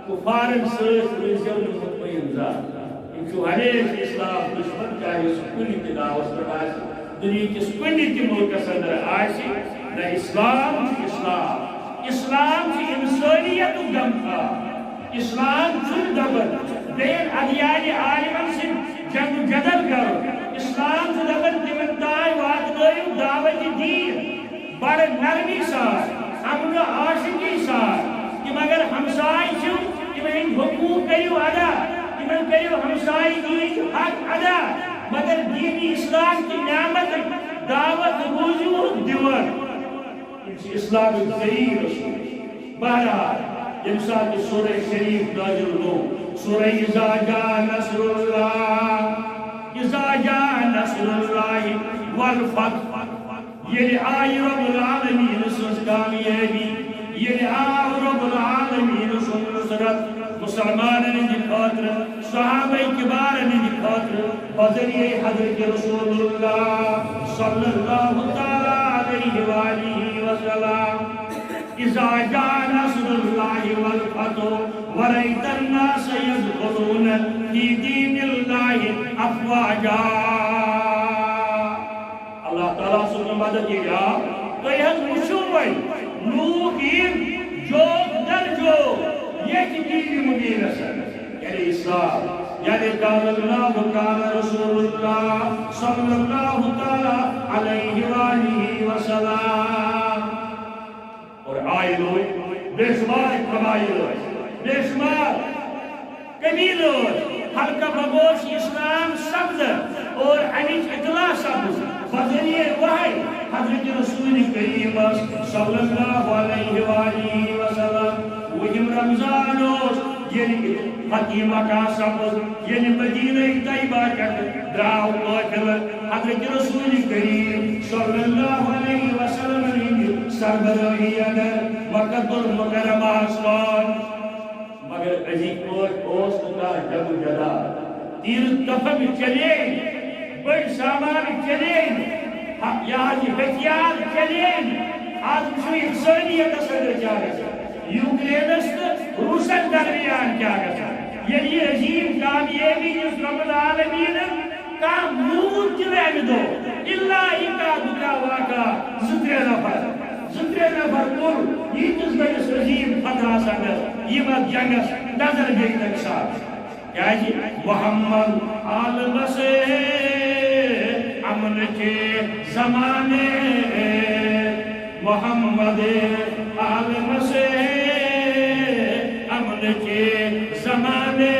کفارن سۭتۍ روٗزِو نہٕ مطمئن زانٛہہ۔ یِم چھِ ہمیشہِ اسلام دشمن، چاہے سُہ کُنہِ تہِ ناوس پٮ۪ٹھ آسہِ، دُنیہٕ کِس کُنہِ تہِ مُلکس اندر آسہِ، نہ اسلام چھُ اسلام۔ اسلام چھُ انسٲنیتُک غمخوار۔ اسلام چھُنہٕ دپان بیٚین ادیانہِ عالمن سۭتۍ جنگ و جدل کرُن۔ اسلام چھُ دپان تِمن تام واتنٲیِو دعوت دین۔ بڑٕ نرمی سان، امن و عاشقی سان۔ تِم اگر ہمساے چھِو، تِمن ہٕنٛدۍ حقوق کٔرِو ادا، تِمن کٔرِو ہمسایگی ہٕنٛدۍ حق ادا، مگر دین اسلام کہِ نعمتٕچ دعوت روٗزِو دِوان۔ یِم چھِ اسلامٕکۍ ذٔریعہٕ رسول۔ بہرحال، ییٚمہِ ساتہٕ یہِ سورہ شریف نازل گوٚو، سورہ اذا جاء نصر اللہ، اذا جاء نصر اللہ والفتح، ییٚلہِ آیہِ رب العالمین سٕنٛز کامیٲبی، ییٚلہِ آو رب العالمین سُنٛد نصرت مسلمانن ہٕنٛدِ خٲطرٕ، صحابہ کبارن ہٕنٛدِ خٲطرٕ، بذریعہ حضرت رسول اللہ صلی اللہ تعالیٰ علیہ وآلہ وسلم۔ اذا جاء نصر اللہ والفتح ورأيت الناس يدخلون في دين الله أفواجا۔ اللہ تعالیٰ سُنٛد مدد ییٚلہِ آو، تُہۍ حظ وٕچھِو وۄنۍ لوٗکھ یِن جوک در جوک ییٚتہِ دین مبیٖنس اندر، یعنی اسلام، یعنی قال اللہ قال رسول اللہ صلی اللہ تعالیٰ علیہ وآلہ وسلم۔ بے شمار قبائل ٲسۍ، بے شمار قبیلہٕ ٲسۍ، حلقہ بگوش اسلام سپد اور امِچ اطلاع سپد بذریعہ وحی حضرت رسول کریم صلی اللہ علیہ وآلہ وسلم۔ وُہِم رمضان اوس، ییٚلہِ فتح مکہ سپد، ییٚلہِ مدینہ طیبہ پٮ۪ٹھ درٛاو قٲفلہٕ حضرت رسول کریم صلی اللہ علیہ وسلم ہٕنٛدِ سربرٲہی اندر مکہ المکرمہس کُن۔ مگر أزِکۍ پٲٹھۍ اوس نہٕ کانٛہہ جنگ و جدال۔ تیرٕ تفنگ چلے، بٔڑۍ سامان چلے، ہا-، یہِ حظ یہِ ہتھیار چلے۔ آز وٕچھو اقتصٲدیتس اندر کیٛاہ گژھِ، یوکرینس تہٕ روٗسن درمیان کیٛاہ گژھِ۔ ییٚلہِ یہِ عظیٖم کامیٲبی یُس رب العالمیٖنن کانٛہہ موٗد تہِ نہٕ اَمہِ دۄہ، اِلا اِکا دُکا واکا زٕ ترٛےٚ نفر، زٕ ترٛےٚ نفر کوٚر ییٖتِس بٔڑِس عظیٖم فتحس اندر یِم اتھ جنگس نظر بیٚیہِ تمہِ ساتہٕ۔ کیٛازِ محمد عالمس امن چہِ زمانے، محمد عالمس امن چہِ زمانے،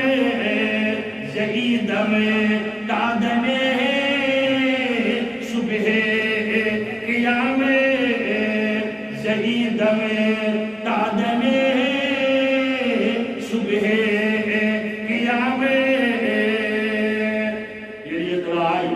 زئی دم تا دم صبح قیام، زئی دم تا دم صبح قیام۔ ییٚلہِ اطلاع آیہِ،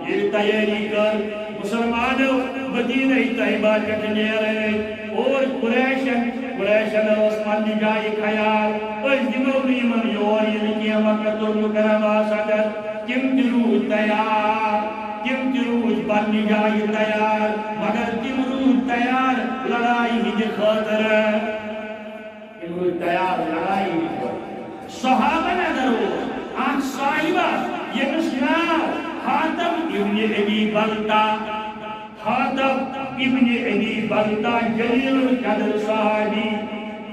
ییٚلہِ تیٲری کٔر، مُسلمانو مدینہ طیبہ پٮ۪ٹھ نیرے اور قریشن، قریشن اوس پننہِ جایہِ خیال، أسۍ دِمو نہٕ یِمن یور یِنہٕ کینٛہہ مکہ المکرمہ اندر۔ تِم تہِ روٗدۍ تیار، تِم تہِ روٗدۍ پننہِ جایہِ تیار، مگر تِم روٗدۍ تیار لڑایہِ ہٕنٛدِ خٲطرٕ۔ تِم روٗدۍ تیار لڑایہِ ہٕنٛدِ خٲطرٕ۔ صحابن اندر اوس اکھ صاحبہ، ییٚمِس ناو حاتم ابن ابی بلتہ۔ حاتم ابن ابی بلتہ جلیل القدر صحابی۔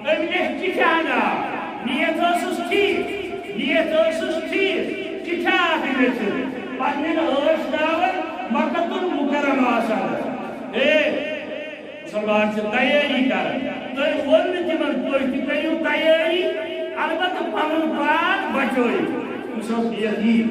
أمۍ لیکھ چِٹھۍ اکھ، نیت ٲسٕس ٹھیٖک، نیت ٲسٕس ٹھیٖک، چِٹھۍ اکھ لیٚچھِتھ پننٮ۪ن ٲشناون مکہ المکرمہ آسان۔ اے، مُسلمان چھِ تیٲری کران۔ تٔمۍ ووٚن نہٕ تِمن، تُہۍ تہِ کٔرِو تیٲری، البتہٕ پنُن پان بچٲیِو۔ أمِس ٲس نیت یی۔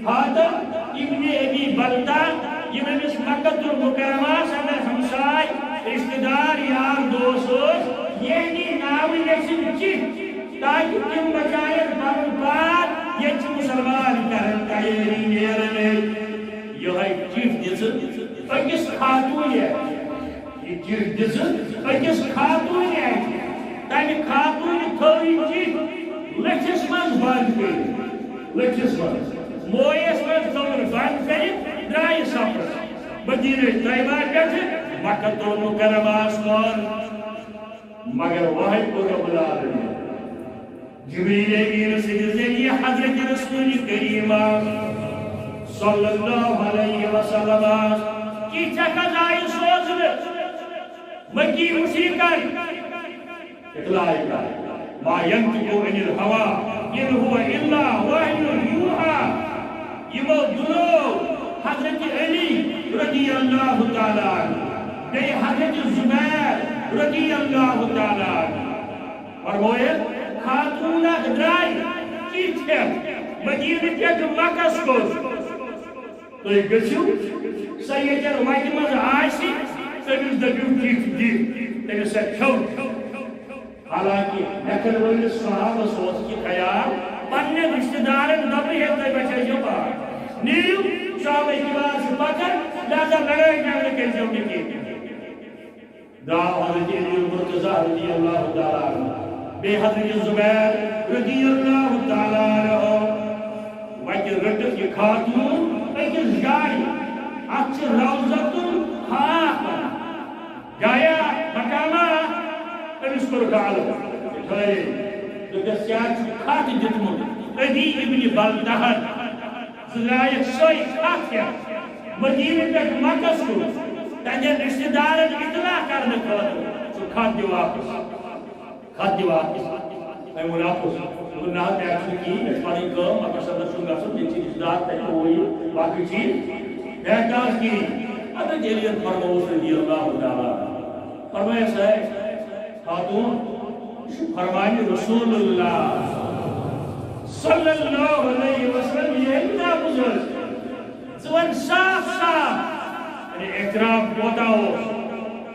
حاتم ابن ابی بلتہ، یِم أمِس مکہ المکرمہ اندر ہمساے، رشتہٕ دار، یار دوس ٲسۍ، یِہنٛدی ناوٕ لیکھِن چِٹھۍ، تاکہِ تِم بچاون پنُن پان، ییٚتہِ چھِ مُسلمان کران تیٲری نیرنٕچ۔ یِہوٚے چِٹھۍ دِژٕن أکِس خاتوٗنہِ۔ یہِ چِٹھۍ دِژٕن أکِس خاتوٗنہِ اَتھِ۔ تَمہِ خاتوٗنہِ تھٲو یہِ چِٹھۍ لٔٹھِس منٛز بنٛد کٔرِتھ۔ لٔٹھِس منٛز۔ مویَس منٛز تھٲوٕن بنٛد کٔرِتھ، درٛایہِ سفرس۔ مدینہ طیبہ پٮ۪ٹھٕ مکہ المکرمہس کُن۔ مگر وۄنۍ کوٚر رب العالمین جبریل امین سٕنٛدِ ذٔریعہٕ حضرت رسول کریم صلی اللہ علیہ وسلم کینٛژھا قضایہِ سوزنہٕ مکی مشرکن۔ اطلاع کرِ، ما ینطق عن الهوى ان هو الا وحی یوحی۔ یِمو دُنو حضرت علی رضی اللہ تعالیٰ عنہ، بیٚیہِ حضرت زبیر رضی اللہ تعالیٰ عنہ۔ فرمٲیِتھ، خاتوٗن اکھ درٛاے چِٹھۍ ہٮ۪تھ مدینہٕ پٮ۪ٹھ مکس کُن۔ تُہۍ گٔژھِو، سۄ ییٚتٮ۪ن وتہِ منٛز آسہِ، تٔمِس دٔپِو، چِٹھۍ دِ، تٔمِس سۄ کھیوٚو۔ حالانکہ لیکھن وٲلِس صحابس اوس یہِ خیال، پننٮ۪ن رشتہٕ دارن دوٚپُن، ہے، تُہۍ بچٲیزیو پان۔ نیٖرِو، شامٕکۍ بعد چھُ پکان، لہذا لڑٲے جھگڑٕ کٔرۍزیو نہٕ کینٛہہ۔ درٛاو حضرت علی المرتضیٰ رضی اللہ تعالیٰ عنہ، بیٚیہِ حضرت زبیر رضی اللہ تعالیٰ عنہ۔ وتہِ رٔٹٕکھ یہِ خاتوٗن أکِس جایہِ، اتھ چھِ روضۃ الحاق ونان۔ جایا مقامہ، أمِس کوٚر گالہٕ۔ ٹھٔہرے، دوٚپُس، ژےٚ چھُ خط دیُتمُت ابی ابن بلتہن۔ سُہ درٛایَکھ سۄے خط ہٮ۪تھ مدینہٕ پٮ۪ٹھ مکس کُن، تَتٮ۪ن رشتہٕ دارن اطلاع کرنہٕ خٲطرٕ۔ سُہ خط دِ واپس، خط دِ واپس۔ تٔمۍ ووٚن اپُز۔ دوٚپُن، نہ حظ، مےٚ چھُنہٕ کِہیٖنۍ، مےٚ چھِ پنٕنۍ کٲم، مکس اندر چھُم گژھُن، ییٚتہِ چھِ رشتہٕ دار، تَتہِ چھُ ہُہ یہِ، باقٕے چیٖز۔ حضرت علی یَن فرمووُس رضی اللہ تعالیٰ عنہ۔ فرمایس، ہے، خاتون، یہِ چھُ فرمانِ رسول اللہ صلی اللہ علیہ وسلم، یہِ ہیٚکہِ نا بُزٲوِتھ۔ ژٕ وَن صاف صاف، یعنی احترام کوتاہ اوس،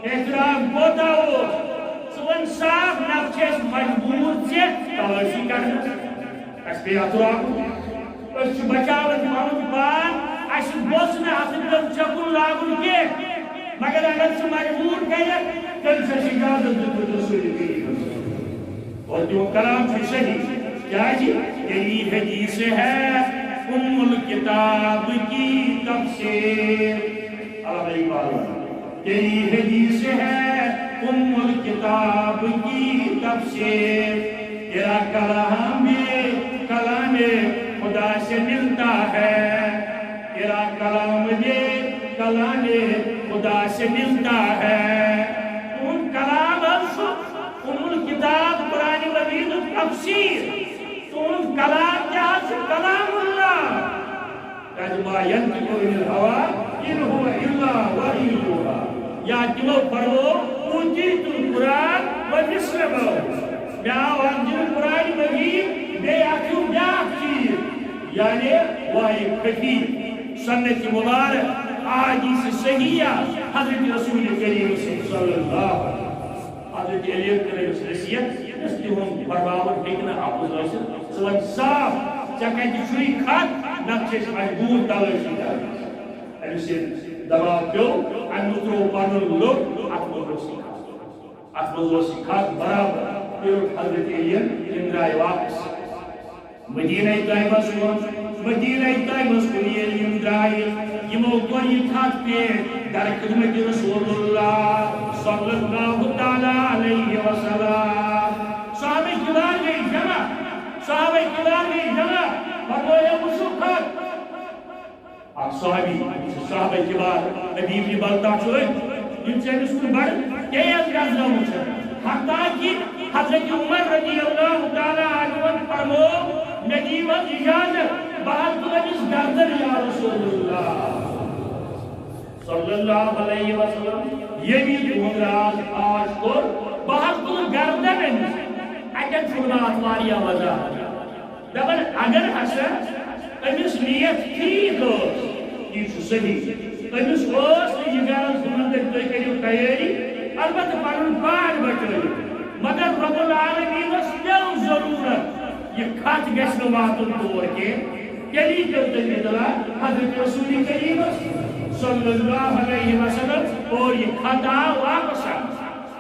احترام کوتاہ اوس، ژٕ وَن صاف، نَتہٕ چھِ أسۍ مجبوٗر ژےٚ تلٲشی کرنَس۔ اَسہِ پیٚیہِ اَتھ روزُن۔ أسۍ چھِ بچاوان پنُن پان، اَسہِ گوٚژھ نہٕ اَتھٕ پیوٚن چَکُن لاگُن کینٛہہ۔ مگر اگر سُہ مجبوٗر کَرٮ۪کھ، تیٚلہِ چھُ اَسہِ اِجازت دیُتمُت رسول کریٖمَس۔ اور تِہُنٛد کلام چھُ صحیح، کیٛازِ؟ تیری حدیث ہے ام الکتاب کی تفسیر۔ اللہ علیہ وسلم۔ تیری حدیث ہے ام الکتاب کی تفسیر، تیرا کلام بھی کلام خدا سے ملتا ہے، تیرا کلام بھی کلام خدا سے ملتا ہے۔ تُہُنٛد کلام حظ چھُ ام الکتاب قرآن مجیدُک تفسیر۔ تُہُنٛد کلام تہِ حظ چھُ کلام اللہ۔ کیٛازِ ما ينطق عن الهوى إن هو إلا وحي يوحى۔ یا تِمو فرموو، "أوتيت القرآن ومثله معه۔" مےٚ آو اکھ دِنہٕ قرآن مجید، بیٚیہِ اکھ ہیوٗ بیٛاکھ چیٖز، یعنی وحی خفی، سنت مبارک، احادیث صحیحہ، حضرت رسول کریم صلی اللہ علیہ وسلم۔ حضرت علی کٔر أمِس نصیحت، یُس تِہُنٛد فرماوُن ہیٚکہِ نہٕ اَپُز ٲسِتھ۔ ژٕ وَن صاف، ژےٚ کَتہِ چھُے خط؟ نَتہٕ چھِ أسۍ مجبوٗر تلٲشی کرٕنۍ۔ أمِس ییٚلہِ دباو پیوٚو، اَمیُک ترٛوو پَنُن لوٚگ، اَتھ منٛز اوس یہِ خط۔ اَتھ منٛز اوس یہِ خط برابر۔ پیوٚو حضرت علی، تِم درٛاے واپس۔ مدینہ طیبس کُن، مدینہ طیبس کُن ییٚلہِ یِم درٛایہِ، یِمو کوٚر یہِ خط پیش در خدمت رسول اللہ صلی اللہ تعالیٰ علیہ وسلم۔ صحابہ کرام گٔے جمع، صحابہ کرام گٔے جمع، فرموو، "ہے، وٕچھِو خط۔" اکھ صحابی، یہِ چھُ صحابہ کبار، ابی ابن بلتع چھُ أتھۍ، یِم چھِ أمِس کُن بڑٕ تیز نظرو وٕچھان۔ حتیٰ کہ حضرت عمر رضی اللہ تعالیٰ عنہ فرموو، "مےٚ دِیِو حظ اجازت، بہٕ حظ تُلہٕ أمِس گردن یا رسول اللہ صلی اللہ علیہ وسلم، ییٚمۍ یہِ تُہُنٛد راز فاش کوٚر، بہٕ حظ تُلہٕ گردن أمِس۔" اَتٮ۪ن چھُ مےٚ اَتھ واریاہ وضاحت۔ دپان اگر ہسا أمِس نیت ٹھیٖک ٲس، یہِ چھُ صحیح، أمِس اوس نہٕ یہِ غرض، دوٚپُن تٔمۍ، "تُہۍ کٔرِو تیٲری، البتہٕ پنُن پان بچٲیِو۔" مگر رب العالمینس پیوٚو ضروٗرت، یہِ خط گژھِ نہٕ واتُن تور کینٛہہ۔ تیٚلی کٔر تٔمۍ اطلاع حضرت رسول کریمس صلی اللہ علیہ وسلم، اور یہِ خط آو واپس۔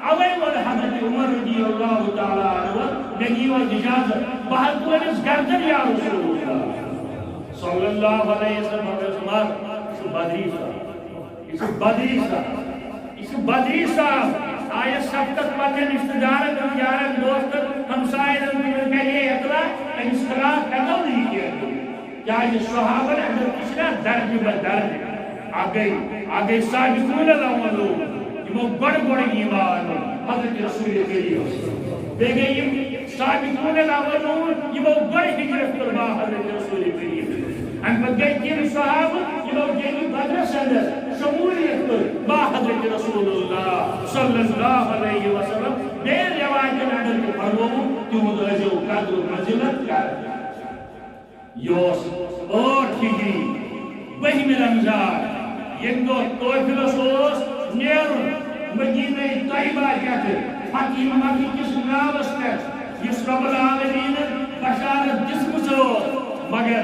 اوے ووٚن حضرت عمر رضی اللہ تعالیٰ عنہ، "مےٚ دِیِو حظ اجازت، بہٕ حظ تُلہٕ أمِس گردن یا رسول اللہ صلی اللہ علیہ وسلم۔" حضرت عمر، یہِ چھُ بدری صاحب، یہِ چھُ بدری صاحب، یہِ چھُ بدری صاحب۔ آیس سبقت پننٮ۪ن رشتہٕ دارن، یارن، دوستن، ہمساین، تِمن کرِ ہے اطلاع، أمِس خلاف ہٮ۪کو نہٕ یہِ کینٛہہ کٔرِتھ۔ کیٛازِ صحابن اندر تہِ چھِنہ درجہٕ بہ درجہٕ۔ اکھ گٔے، اکھ گٔے سابقون الاولون، یِمو گۄڈٕ گۄڈٕ ایمان اوٚن حضرت رسول کریمس۔ بیٚیہِ گٔے یِم سابقون الاولون، یِمو گۄڈٕ ہجرت کٔر با حضرت رسول کریم۔ اَمہِ پتہٕ گٔے تِم صحابہٕ، یِمو جنگِ بدرس اندر شمولیت کٔر با حضرت رسول اللہ صلی اللہ علیہ وسلم۔ بیٚیہِ روایتن اندر تہِ فرمووُکھ، تِہُنٛد ٲسۍزیو قدر و منزلت کران۔ یہِ اوس ٲٹھ ہجری، بٔہمہِ رمضان، ییٚمہِ دۄہ قٲفلس اوس نیرُن مدینہ طیبہ پٮ۪ٹھٕ فتح مکہ کِس ناوس پٮ۪ٹھ، یُس رب العالمینن بشارت دِژمٕژ ٲس، مگر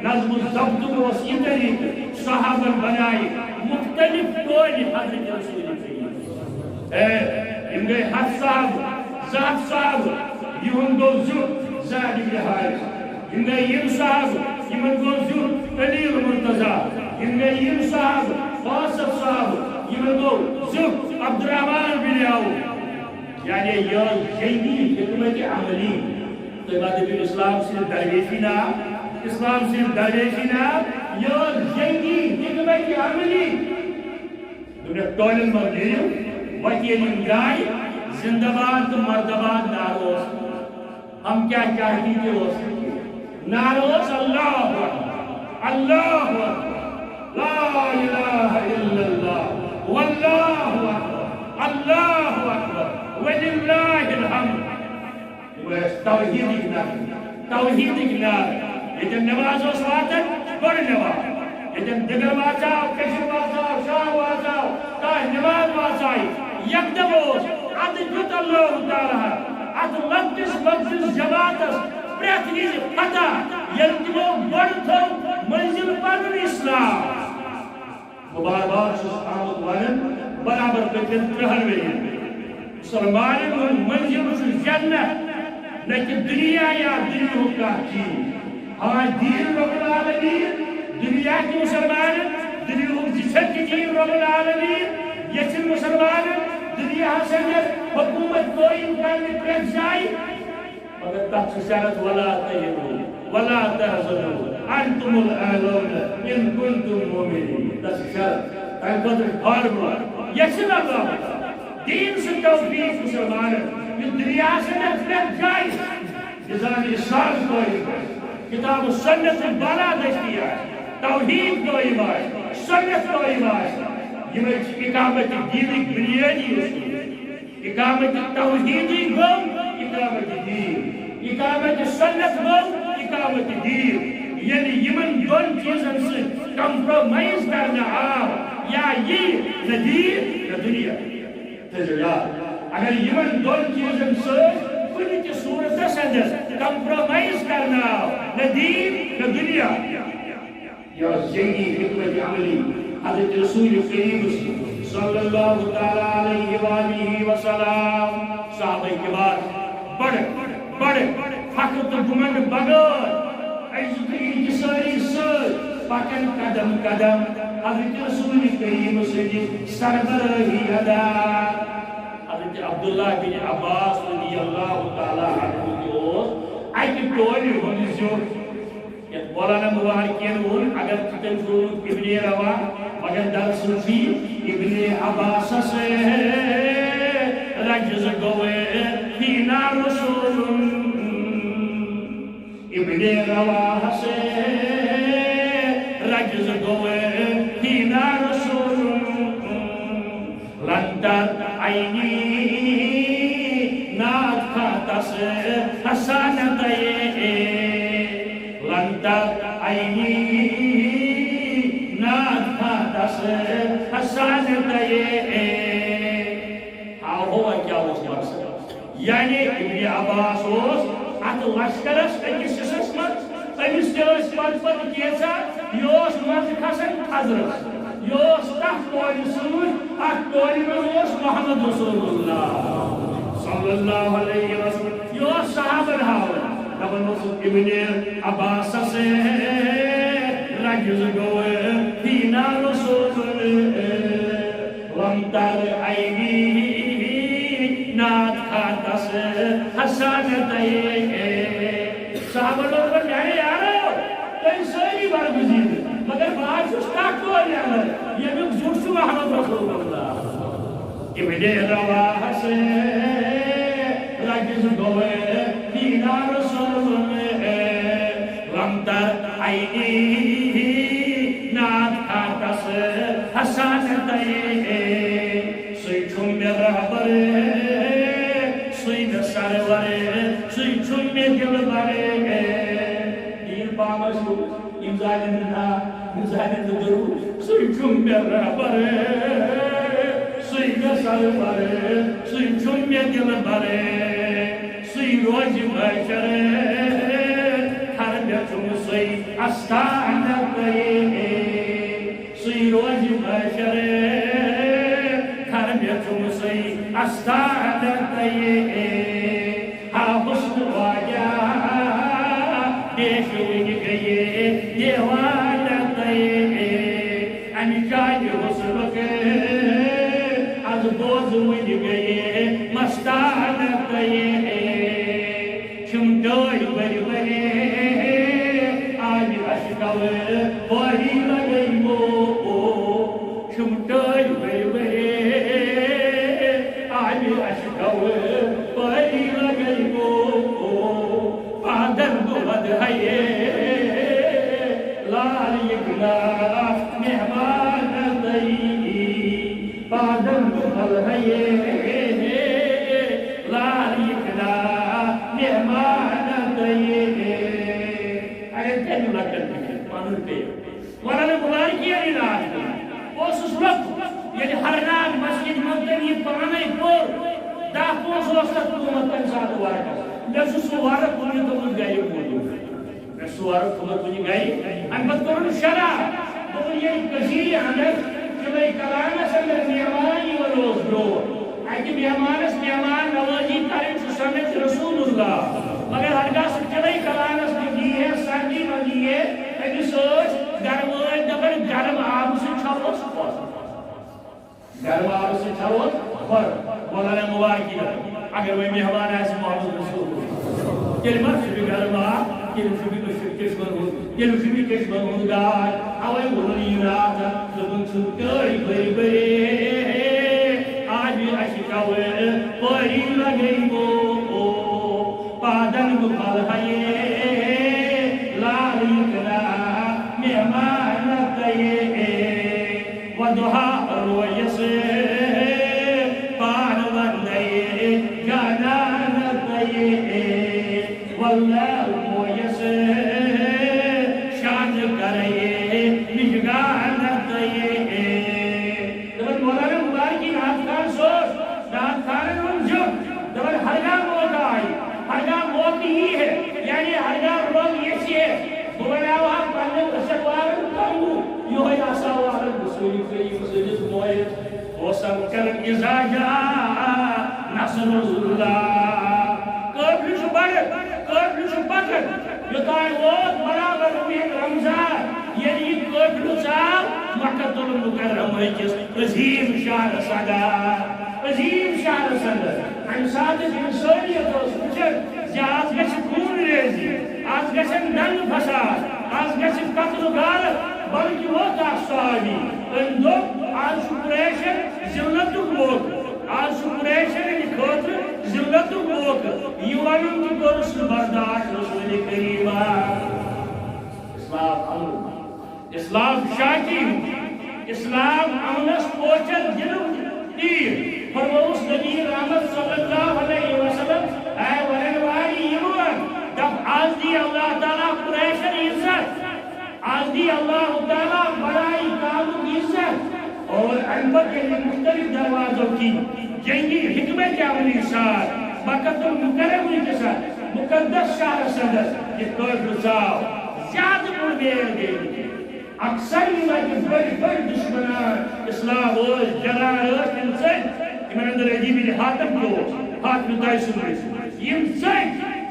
نظم و ضبطُک اوس یہِ طریقہٕ، صحابن بنایہِ مختلف ٹولہِ حضرت رسول کریم۔ اے، یِم گٔے ہتھ صحابہٕ، زٕ ہتھ صحابہٕ، یِہُنٛد گوٚو زیُٹھ زید ابن حارث۔ یِم گٔے یِم صحابہٕ، یِمن گوٚو زیُٹھ علی المرتضیٰ۔ یِم گٔے یِم صحابہٕ، پانٛژھ ہتھ صحابہٕ، یِمن گوٚو زیُٹھ عبدالرحمان بن عوف۔ یعنی یہِ ٲس جنگی حکمت عملی۔ تُہۍ ما دٔپِو اسلام صرف درویشی ناو، اسلام صرف درویشی ناو، یہِ ٲس جنگی حکمت عملی۔ دوٚپنَکھ، ٹولٮ۪ن منٛز نیٖرِو، وَتہِ ییٚلہِ یِم درٛاے، زِندہ باد تہٕ مردہ باد نعرٕ اوس۔ ہم کیا چاہتی تہِ اوس۔ نعرٕ اوس، اللہ اکبر، اللہ اکبر، لا الہ الا اللہ، واللہ اکبر، اللہ اکبر، وللہ توحیدٕکۍ نعرٕ، توحیدٕکۍ نعرٕ۔ ییٚتٮ۪ن نٮ۪ماز ٲس واتان، بٔڑ نٮ۪ماز۔ ییٚتٮ۪ن دِگر واژاو، کٔشِر واژاو، شاہ واژاو، کانٛہہ نٮ۪ماز واژایہِ، یکدم اوس اَتھ دیُت اللہ تعالیٰ ہن اَتھ لۄکٹِس لۄکٹِس جماعتس پرٛٮ۪تھ وِزِ فتح، ییٚلہِ تِمو گۄڈٕ تھوٚو مٔنزِل پنُن اسلام۔ بہٕ بار بار چھُس آمُت وَنان، برابر پٔتمٮ۪ن ترٛہَن ؤرۍیَن۔ مسلمانن ہُنٛد مٔنزِل چھُ جنت، نہ کہِ دُنیا یا دُنیاہُک کانٛہہ چیٖز۔ ہاں، دیٖن رب العالمین، دُنیا کہِ مسلمانن، دُنیاہُک زِ چھَکھ دیٖن رب العالمین، یژھِن مسلمانن دُنیاہَس اندر حکوٗمت قٲیِم کرنہِ پرٛٮ۪تھ جایہِ۔ مگر تَتھ چھِ شرط، ولا تهنوا ولا تحزنوا وانتم الاعلون ان کنتم مؤمنین۔ تَتھ چھِ شرط، تَمہِ خٲطرٕ چھِ فارمولا۔ یژھِن اللہ تعالیٰ، دیٖن سۭتۍ توفیٖق مسلمانن، یُس دُنیاہَس اندر پرٛٮ۪تھ جایہِ نظام اسلام قٲیِم آسہِ، کتاب و سنت بالادستی آسہِ، توحیٖد قٲیِم آسہِ، سنت قٲیِم آسہِ۔ یِمے چھِ اقامت دیٖنٕکۍ بُنیٲدی اصوٗل۔ اقامت توحیدی گوٚو اقامت دین، اقامت سنت گوٚو اقامت دین۔ ییٚلہِ یِمن دۄن چیٖزن سۭتۍ compromise کرنہٕ آو، یا یی نہ دین نہ دُنیا۔ تھٲیزیو یاد، اگر یِمن دۄن چیٖزن سۭتۍ کُنہِ تہِ صورتس اندر compromise کرنہٕ آو، نہ دین نہ دُنیا۔ یہِ ٲس جنگی حکمت عملی حضرت رسول کریم صلی اللہ تعالیٰ علیہ وآلہ وسلم۔ صحابہ کرام بڑٕ، بڑٕ فخر تہٕ گُمنڈ بغٲر عزت و انکساری سۭتۍ پکن قدم قدم حضرت رسول کریم سٕنٛدِ سربرٲہی اندر۔ حضرت عبداللہ بن عباس رضی اللہ تعالیٰ عنہ تہِ اوس اکہِ ٹولہِ ہُنٛد زیُٹھ۔ یتھ مولانا مبارکین ووٚن، اگر تُہۍ تٔمۍ سُنٛد ابن روا، مگر دراصل چھُ یہِ ابن عباسس رجز گوٚو فینا رسول۔ ابن رواہس رجز گوٚو فینا رسول۔ لنتر عینی ناد خاتس حسانتے۔ لنتر عینی ناد خاتس حسانتے۔ ہاو ہوا کیا اوس مقصد؟ یعنی ابن عباس اوس اتھ لشکرس أکِس حصس منٛز، أمِس تہِ ٲسۍ پتہٕ پتہٕ کینٛژھا، یہِ اوس منٛزٕ کھسان تھزرس، یہِ اوس تتھ ٹولہِ سۭتۍ، اتھ ٹولہِ منٛز اوس محمد رسول اللہ صلی اللہ علیہ وسلم، یہِ اوس صحابن ہاوان، دپان اوسُکھ، ابن عباسس رجز گوٚو فینا رسول۔ لنتر عینی ناد خاتس حسانتے۔ صحابہ لوگ پر میانہِ یارو، تُہۍ سٲری برگزیر، مگر بہٕ حظ چھُس تتھ ٹولہِ اندر، ییٚمیُک زیُٹھ چھُ محمد رسول اللہ۔ ابن رواہس رجز گوٚو فینا رسول۔ لنتر عینی ناد خاتس حسانتے۔ سُے چھُم مےٚ رہبر، سُے مےٚ سرور، سُے چھُم مےٚ دلبر۔ پیٖر پامس چھُ، یِم زانن نہٕ ناو، یِم زانن نہٕ ضروٗر۔ سُے چھُم مےٚ رہبر، سُے مےٚ سرور، سُے چھُم مےٚ دلبر۔ سُے روزِ محشر، خر مےٚ چھُم سُے استانتے۔ سُے روزِ محشر، خر مےٚ چھُم سُے استانتے۔ ہا حسن واجہ، پیش وٕنہِ گٔیے دیوانتے۔ امہِ جایہِ حسنُک از بوز وٕنہِ گٔیے مستانتے۔ چھِم ٹٲلۍ ؤرۍ ؤرۍ آبِ اشکو بٲری لگٲوِمو۔ چھِم ٹٲلۍ ؤرۍ ؤرۍ آبِ اشکو مہمان تہٕ یہِ۔ اگر تَمہِ لۄکٹٮ۪ن تہِ پَنُن پیٚیہِ۔ وَنان مُبارکی علی ناز۔ اوسُس لۄکُٹ، ییٚلہِ ہرناگ مسجد منٛز تٔمۍ یہِ پانَے پوٚر، دَہ پونٛسہٕ اوس تَتھ قۭمَتھ تَمہِ ساتہٕ ورقَس۔ مےٚ چھُ سُہ ورق وُنہِ تھوٚمُت گَرِ موٗجوٗد۔ مےٚ چھُ سُہ ورق تھوٚمُت وُنہِ گَرِ۔ اَمہِ پَتہٕ کوٚرُن شرح۔ دوٚپُن، ییٚلہِ کٔشیٖرِ اَندَر چِلَے کلانَس اَندَر مہمان یِوان اوس برٛونٛہہ، اَکہِ مہمانَس مہمان نوٲزی کَرٕنۍ چھُ سُنت رسول اللہ۔ مگر ہرگاہ سُہ چِلَے کلانَس منٛز یی ہے، سردی منٛز یی ہے، أمِس ٲسۍ گَرٕ وٲلۍ دَپان، گرم آبہٕ سۭتۍ چھَلوس کھۄر۔ گرم آبہٕ سۭتۍ چھَلوس کھۄر۔ مولانا مبارکی دَپان، اگر وۄنۍ مہمان آسہِ محمد رسول، تیٚلہِ ما چھُ یہِ گرم آب، تیٚلہِ چھُ یہِ کٔشیٖرِ کٔشمَن ہُنٛد، تیٚلہِ چھُ یہِ کٔشمَن ہُنٛد گاش۔ اَوَے ووٚنُن یہِ راتھ، دوٚپُن، چھُ کٔرۍ بٔرۍ بٔرۍ، آبِ اَسہِ کَوٕ پٲری لَگے گو، پادن گُپَل ہَیے لال یِکنا مہمان تَیے۔ وضحیٰ رویس پان وندے جانان تَیے۔ واللہ مویس شان کرے نگان تَیے۔ دَپان مولانا مبارکی نعت خان صٲب، نعت خانن ہُنٛد زیُٹھ، دَپان ہرگاہ موقع آیہِ، ہرگاہ موقع یی ہے، یعنی ہرگاہ رۄب یژھِ ہے، بہٕ بناوٕ ہا پننٮ۪ن أچھن والن تنبوٗ، یِہوٚے آسہٕ ہا والن رسول کریم سٕنٛدِس مویس۔ اوس عرض کران، اذا جاء نصر اللہ۔ قٲفلہٕ چھُ بڑان، قٲفلہٕ چھُ پکان۔ یوٚتام ووت برابر ماہِ رمضان، ییٚلہِ یہِ قٲفلہٕ ژاو مکہ المکرمہ کِس عظیٖم شہرس اندر، عظیٖم شہرس اندر۔ اَمہِ ساتہٕ ییٚلہِ اِنسٲنیت اوس وٕچھان زِ آز گژھِ خوٗن ریزی، آز گژھن دنٛگہٕ فساد، آز گژھِ قتل و غارت، بلکہِ ووت اکھ صحابی۔ أمۍ دوٚپ، آز چھُ قریشن ذلتُک موقعہٕ، آز چھُ قریشن ہٕنٛدِ خٲطرٕ ذلتُک موقعہٕ۔ یہِ وَنُن تہِ کوٚرُس نہٕ برداش رسول کریٖمن۔ اسلام امن۔ اسلام شانتی ہُنٛد، اسلام امنس پوچھر دِنُک تیٖر۔ فرمووُس نبی رحمت صلی اللہ علیہ وسلم، اے ونن والی ایمان، دپ آز دی اللہ تعالیٰ قریشن عزت، آز دی اللہ تعالیٰ بڑائی کامُک عزت۔ اور امہِ پتہٕ ییٚلہِ مختلف دروازو کِنۍ جنگی حکمت عملی سان مکہ المکرمہ کِس مقدس شہرس اندر یہِ قٲفلہٕ ژاو، زیادٕ بوٚڑ بیگ گٔے نہٕ کینٛہہ۔ اکثر یِم اَتہِ بٔڑۍ بٔڑۍ دُشمنان اسلام ٲسۍ، جلان ٲسۍ، تِم ژٔلۍ۔ یِمن اندر ادی بن حاتم تہِ اوس، حاتم طائی سُنٛد ٲسۍ۔ یِم ژٔلۍ،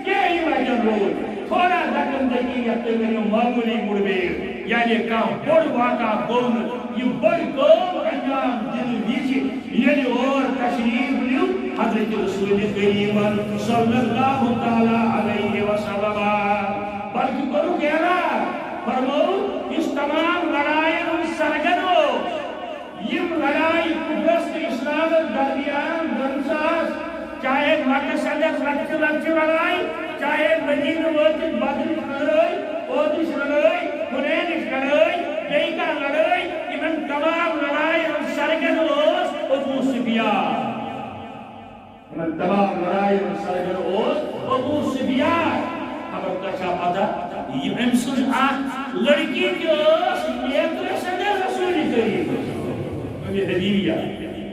کینٛہہ یِم اَتٮ۪ن روٗدۍ۔ تھوڑا دکن دٔکی، یَتھ تُہۍ ؤنِو معموٗلی مُڑ بیگ، یعنی کانٛہہ بوٚڑ واقعہ گوٚو نہٕ۔ یہِ بٔڑ کٲم انجام دِنہٕ وِزِ ییٚلہِ اور تشریف نیوٗ حضرت رسول کریٖمن صلی اللہ تعالیٰ علیہ وسلم، بلکہِ کوٚرُکھ اعلان، فرموو، یُس تمام لڑاین ہُنٛد سرگن اوس، یِم لڑایہِ کفرس تہٕ اسلامس درمیان گٔمژٕ آسہٕ، چاہے مکس اندر لۄکچہِ لۄکچہِ لڑایہِ، چاہے مدینہٕ وٲتِتھ بدرٕچ لڑٲے، احدٕچ لڑٲے، حنینٕچ لڑٲے، بیٚیہِ کانٛہہ لڑٲے، یِمن تمام لڑاین ہُنٛد سرگن اوس ابو سفیان۔ یِمن تمام لڑاین ہُنٛد سرگن اوس ابو سفیان۔ خبر تۄہہِ چھا پتہ، یہِ أمۍ سٕنٛز اکھ لڑکی تہِ ٲس نیترس اندر رسول کریم۔ اُمہِ حبیبیہ،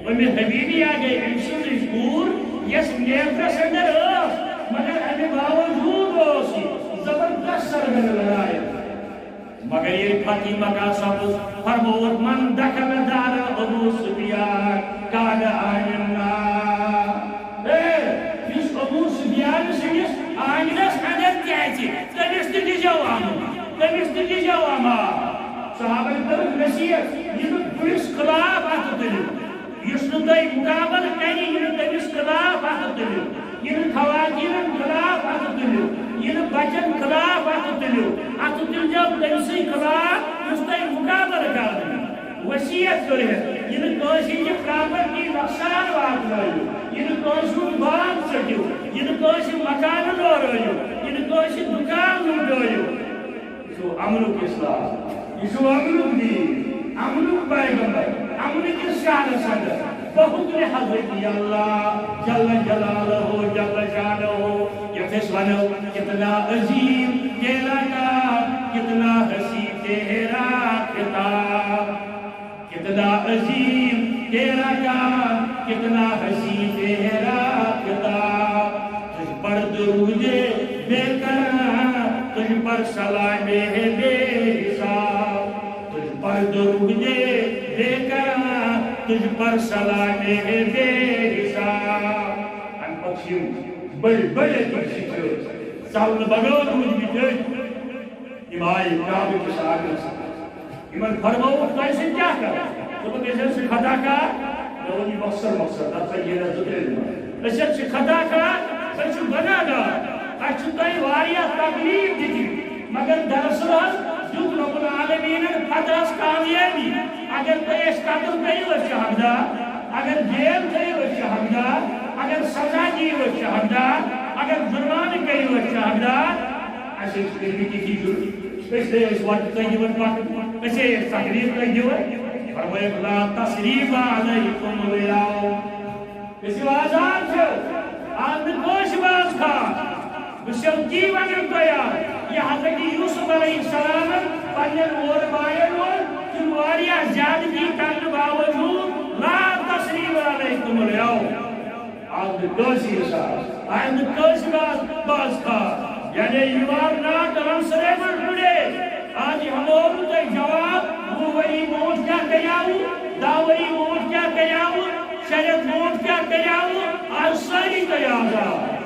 اُمہِ حبیبیہ گٔے أمۍ سٕنٛز کوٗر، یۄس نیترس اندر ٲس، مگر امہِ باوجود اوس یہِ زبردست سرگن لڑاین۔ مگر ییٚلہِ فتح مکہ سپُد، فرمووُکھ، من دخل دار ابو سفیان کان آمنا۔ اے، یُس ابو سفیان سٕنٛدِس آنگنس اندر تہِ اژِ، تٔمِس تہِ دیٖزیو امن، تٔمِس تہِ دیٖزیو امان۔ صحابن کٔرٕکھ نصیحت، یہِ نہٕ کٲنٛسہِ خلاف اتھٕ تُلِو۔ یُس نہٕ تۄہہِ مُقابلہٕ کَرِ، یہِ نہٕ تٔمِس خلاف اَتھٕ تُلِو، یہِ نہٕ خواتیٖنَن خلاف اَتھٕ تُلِو، یہِ نہٕ بَچَن خلاف اَتھٕ تُلِو، اَتھٕ تُلۍزیو تٔمۍ سٕے خلاف یُس تۄہہِ مُقابلہٕ کَرُن۔ وصیت کٔرِتھ، یہِ نہٕ کٲنٛسہِ ہِنٛزِ پراپرٹی نۄقصان واتنٲیِو، یہِ نہٕ کٲنٛسہِ ہُنٛد باغ ژٔٹِو، یہِ نہٕ کٲنٛسہِ مکانہٕ لورٲیِو، یہِ نہٕ کٲنٛسہِ دُکان لوٗٹٲیِو۔ یہِ چھُ امنُک اسلام، یہِ چھُ امنُک دین، امنُک پیغمبر، امنہٕ کِس شہرس اندر بحکم حضرت اللہ جل جلالہ جل شانہ۔ أسۍ وَنو، کتنا عظیم تیرا کام، کتنا حسین تیرا خطاب۔ کتنا عظیم تیرا کام، کتنا حسین تیرا خطاب۔ تجھ پر درود بے کرم، تجھ پر سلام بے حساب۔ تجھ پر درود بے کرم، تجھ پر سلام بے حساب۔ اَمہِ پتہٕ چھِ یِم بٔڑۍ بٔڑۍ أکِس چھِ ژَلنہٕ بغٲر روٗدمٕتۍ أتھۍ۔ یِم آیہِ کعبہٕ کِس آنٛگنَس۔ یِمَن فرمووُکھ، "تۄہہِ سۭتۍ کیٛاہ کَرو؟" دوٚپُکھ، "أسۍ حظ چھِ خطا کار۔" مےٚ ووٚن، "یہِ مۄخصر مۄخصر، نَتہٕ ژَلہِ یہِ نَتہٕ زٕ ترٛےٚ دۄہ۔ أسۍ حظ چھِ خطا کار، أسۍ چھِ گۄناہ گار۔ اَسہِ چھِ تۄہہِ واریاہ تکلیٖف دِتمٕتۍ، مگر دراصل حظ دیُت رب العالمیٖنَن فتحَس کامیٲبی۔ اگر تُہۍ اَسہِ قتل کٔرِو، أسۍ چھِ حقدار۔ اگر جیل تھٲیِو، أسۍ چھِ حقدار۔ اگر سزا دِیِو، أسۍ چھِ حقدار۔ اگر جُرمانہٕ کٔرِو، أسۍ چھِ حقدار۔" اَسہِ ٲسۍ کٔرمٕتۍ یِتھی جُرم۔ أسۍ ہے ٲسۍ وَتہِ تۄہہِ دِوان پَکنہٕ۔ أسۍ ہے ٲسۍ تکلیٖف تۄہہِ دِوان۔ فرمٲیِکھ، "لا تثریٖب علیکم الیوم۔" أسۍ یِم آزاد چھِ، آز نہٕ کٲنٛسہِ باز کھان۔ بہٕ چھُسو تی وَنان تۄہہِ آز، یہِ حضرت یوسف علیہ السلامن پننٮ۪ن مول باین ووٚن، تِم واریاہ زیادتی کرنہٕ باوجوٗد، "لا تثریٖب علیکم الیوم۔" آز نہٕ کٲنٛسہِ حساب، آز نہٕ کٲنٛسہِ باز، باز کھان۔ یعنی you are not answerable today۔ آز ہٮ۪مو نہٕ تۄہہِ جواب، وُہ ؤری برونٛٹھ کیٛاہ کریاوُ، دَہ ؤری برونٛٹھ کیٛاہ کریاوُ، شریعت برونٛٹھ کیٛاہ کریاوُ، آز سٲری تۄہہِ آزاد۔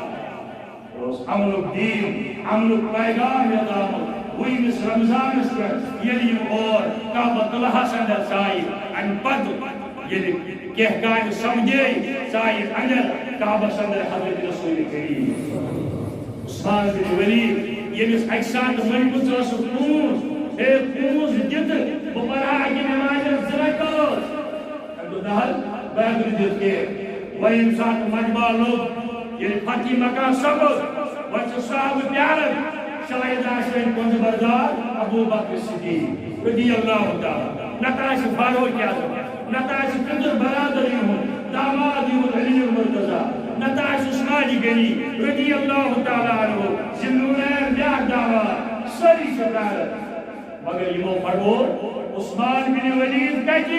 اوس امنُک دیٖن، امنُک پیغام یوٚت آمُت۔ وُہمِس رمضانس پٮ۪ٹھ ییٚلہِ یِم اور کعبۃ اللہس اندر ژایہِ، امہِ پتہٕ ییٚلہِ کینٛہہ کامہِ سپدے، ژایہِ اندر کعبس اندر حضرت رسول کریم۔ عثمان بن ولید، ییٚمِس اکہِ ساتہٕ ؤنمٕژ ٲسٕکھ کوٗنٛز، ہے کوٗنٛز دِتہٕ بہٕ پرٕ ہا اکہِ نمازِ زٕ رکعت۔ أمۍ دوٚپ، "نہ حظ، بہٕ ہٮ۪کہٕ نہٕ دِتھ کینٛہہ۔" وۄنۍ ییٚمہِ ساتہٕ مجمع لوٚگ، ییٚلہِ فتح مکہ سپُد، وۄنۍ چھُ صحابہٕ پیاران، شاید آسہِ وۄنۍ پنٛجہِ بردار ابو بکر صدیق رضی اللہ تعالیٰ، نتہٕ آسہِ فاروق اعظم، نتہٕ آسہِ پیٚتٕر برادر یِہُنٛد، داماد یِہُنٛد علی المرتضیٰ، نتہٕ آسہِ عثمان غنی رضی اللہ تعالیٰ عنہ، ذی النورین بیٛاکھ داماد، سٲری چھِ پیاران۔ مگر یِمو فرموو، عثمان بن ولید کتہِ؟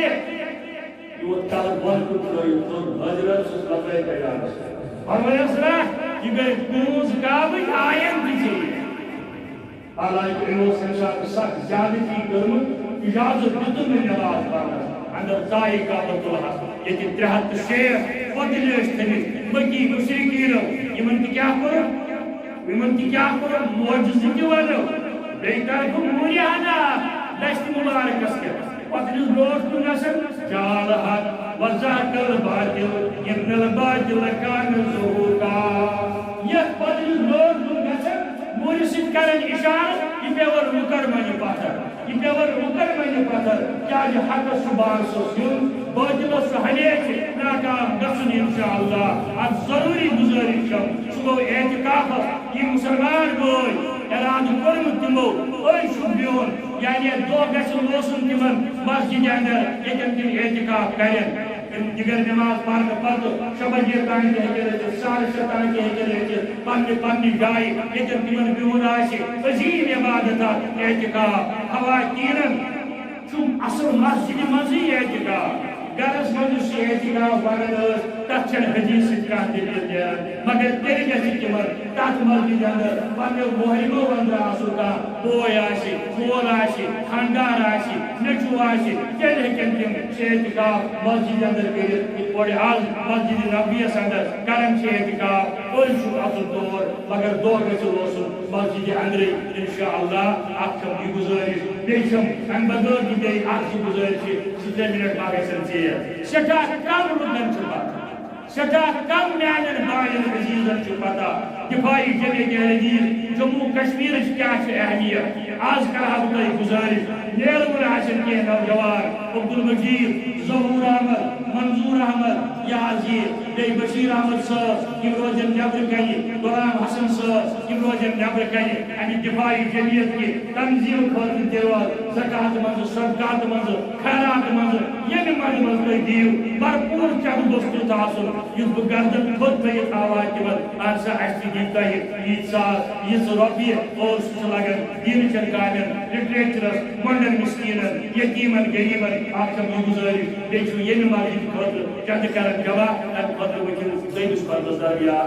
یوت کال بۄن کُن ترٲیِتھ تھوٚد حٲضِر حظ چھُس لبیک عیالس۔ فرمٲیس رٹھ، یہِ گٔے کوٗنٛز کعبٕچ آیَن تہِ ژےٚ۔ حالانکہ أمۍ اوس تَمہِ ساتہٕ سخ زیادتی کٔرمٕژ، اجازت دیُتُن نہٕ نٮ۪ماز پرنس۔ اندر ژایہِ کعبۃ اللہ، ییٚتہِ ترٛےٚ ہتھ تہٕ شیٹھ پۄتٕلۍ ٲسۍ تھٲمٕتۍ مکی مشرکیٖنو۔ یِمن تہِ کیٛاہ کوٚرُکھ؟ یِمن تہِ کیٛاہ کوٚر؟ معجزٕ تہِ وَنو، بیٚیہِ طرفہٕ موٗرِ ہنا دَستہِ مُبارکس پٮ۪ٹھ۔ پتہٕ یُس برونٛٹھ کُن گژھن، جعلها وزهق الباطل إن الباطل كان زهوقا۔ یتھ پتہٕ یُس برونٛٹھ کُن گژھن، موٗرِ سۭتۍ کرن اشارٕ، یہِ پیوٚو رُکن منہِ پتھر۔ یہِ پیوٚو رُکن منہِ پتھر، کیازِ حقس چھُ بانسَس یُن، باطلس چھُ ہمیشہِ ناکام گژھُن انشاءاللہ۔ اکھ ضروٗری گُزٲرِش چھم، سُہ گوٚو اعتکافس۔ یِم مُسلمان بٲے ارادٕ کوٚرمُت تِمو، أزۍ چھُ بِہُن، یعنی دۄہ گژھِ لوسُن تِمن مسجدِ اندر، ییٚتٮ۪ن تِم اعتکاف کرن۔ تِم دِگر نماز پرنہٕ پتہٕ شےٚ بجے تام تہِ ہیٚکن رٔٹِتھ، ساڑٕ شےٚ تام تہِ ہیٚکن رٔٹِتھ، پننہِ پننہِ جایہِ ییٚتٮ۪ن تِمن بِہُن آسہِ۔ عظیٖم عبادت اکھ اعتکاف، خواتیٖنن چھُ اصل مسجدِ منٛزٕے اعتکاف۔ گرس منٛز یُس یہِ اعتکاف ونان ٲس، تتھ چھنہٕ حدیث سۭتۍ کانٛہہ دٔلیٖل نیران، مگر تیٚلہِ گژھِ تِمن تتھ مسجدِ اندر پننیو محرمو اندر آسُن کانٛہہ بوے آسہِ، کول آسہِ، خانٛدار آسہِ، نیٚچوٗ آسہِ، تیٚلہِ ہیٚکن تِم سُہ اعتکاف مسجدِ اندر کٔرِتھ، یِتھ پٲٹھۍ از مسجدِ نبویس اندر کران چھِ اعتکاف۔ أزۍ چھُ اصل طور، مگر دۄہ گژھِ روزُن مسجدِ اندرٕے۔ انشاءاللہ، اکھ چھم یہِ گُزٲرِش، بیٚیہِ چھم امہِ بغٲر تہِ بیٚیہِ اکھ زٕ گُزٲرِشہِ، زٕ ترٛےٚ منٹ ما گژھن ژیر۔ سٮ۪ٹھاہ کم لُکن چھُ پتہ۔ سٮ۪ٹھاہ کم میانٮ۪ن باین عزیزن چھُ پتہ دفاعی جمعیت اہل حدیث جموں کشمیرٕچ کیٛاہ چھِ اہمیت۔ آز کرٕ ہا بہٕ تۄہہِ گُزٲرِش، نیرٕ وُنہِ آسن کینٛہہ نوجوان، عبدالمجید، ظہور احمد، منظور احمد، یہِ حظ یہِ بیٚیہِ بشیر احمد صٲب، یِم روزن نیبرٕ کنہِ، غلام حسن صٲب، یِم روزن نیبرٕ کنہِ، امہِ دفاعی جمعیت کہِ تنظیم خٲطرٕ تہِ روز زکوٰۃ منٛزٕ، صدقات منٛزٕ، خیرات منٛزٕ، ییٚمہِ منٛزٕ منٛزٕ تُہۍ دِیِو، بھرپوٗر چندٕ گوٚژھ تیُتھ آسُن، یُتھ بہٕ گردن تھوٚد تھٲیِتھ ہاوان تِمن۔ سا اَسہِ تہِ دِتۍ تۄہہِ ییٖتۍ ساس، یِژھ رۄپیہِ، اور سُہ چھُ لگان دیٖنہٕ چٮ۪ن کامٮ۪ن، لٹریچرس، مۄنڈن مسکیٖنن، یتیٖمن، غریٖبن، اکھ چھم یہِ گُزٲرِش، بیٚیہِ چھُ ییٚمہِ مسجد خٲطرٕ چندٕ کران جمع، تمہِ خٲطرٕ وٕچھِو دوٚیمِس خۄطبس درمیان۔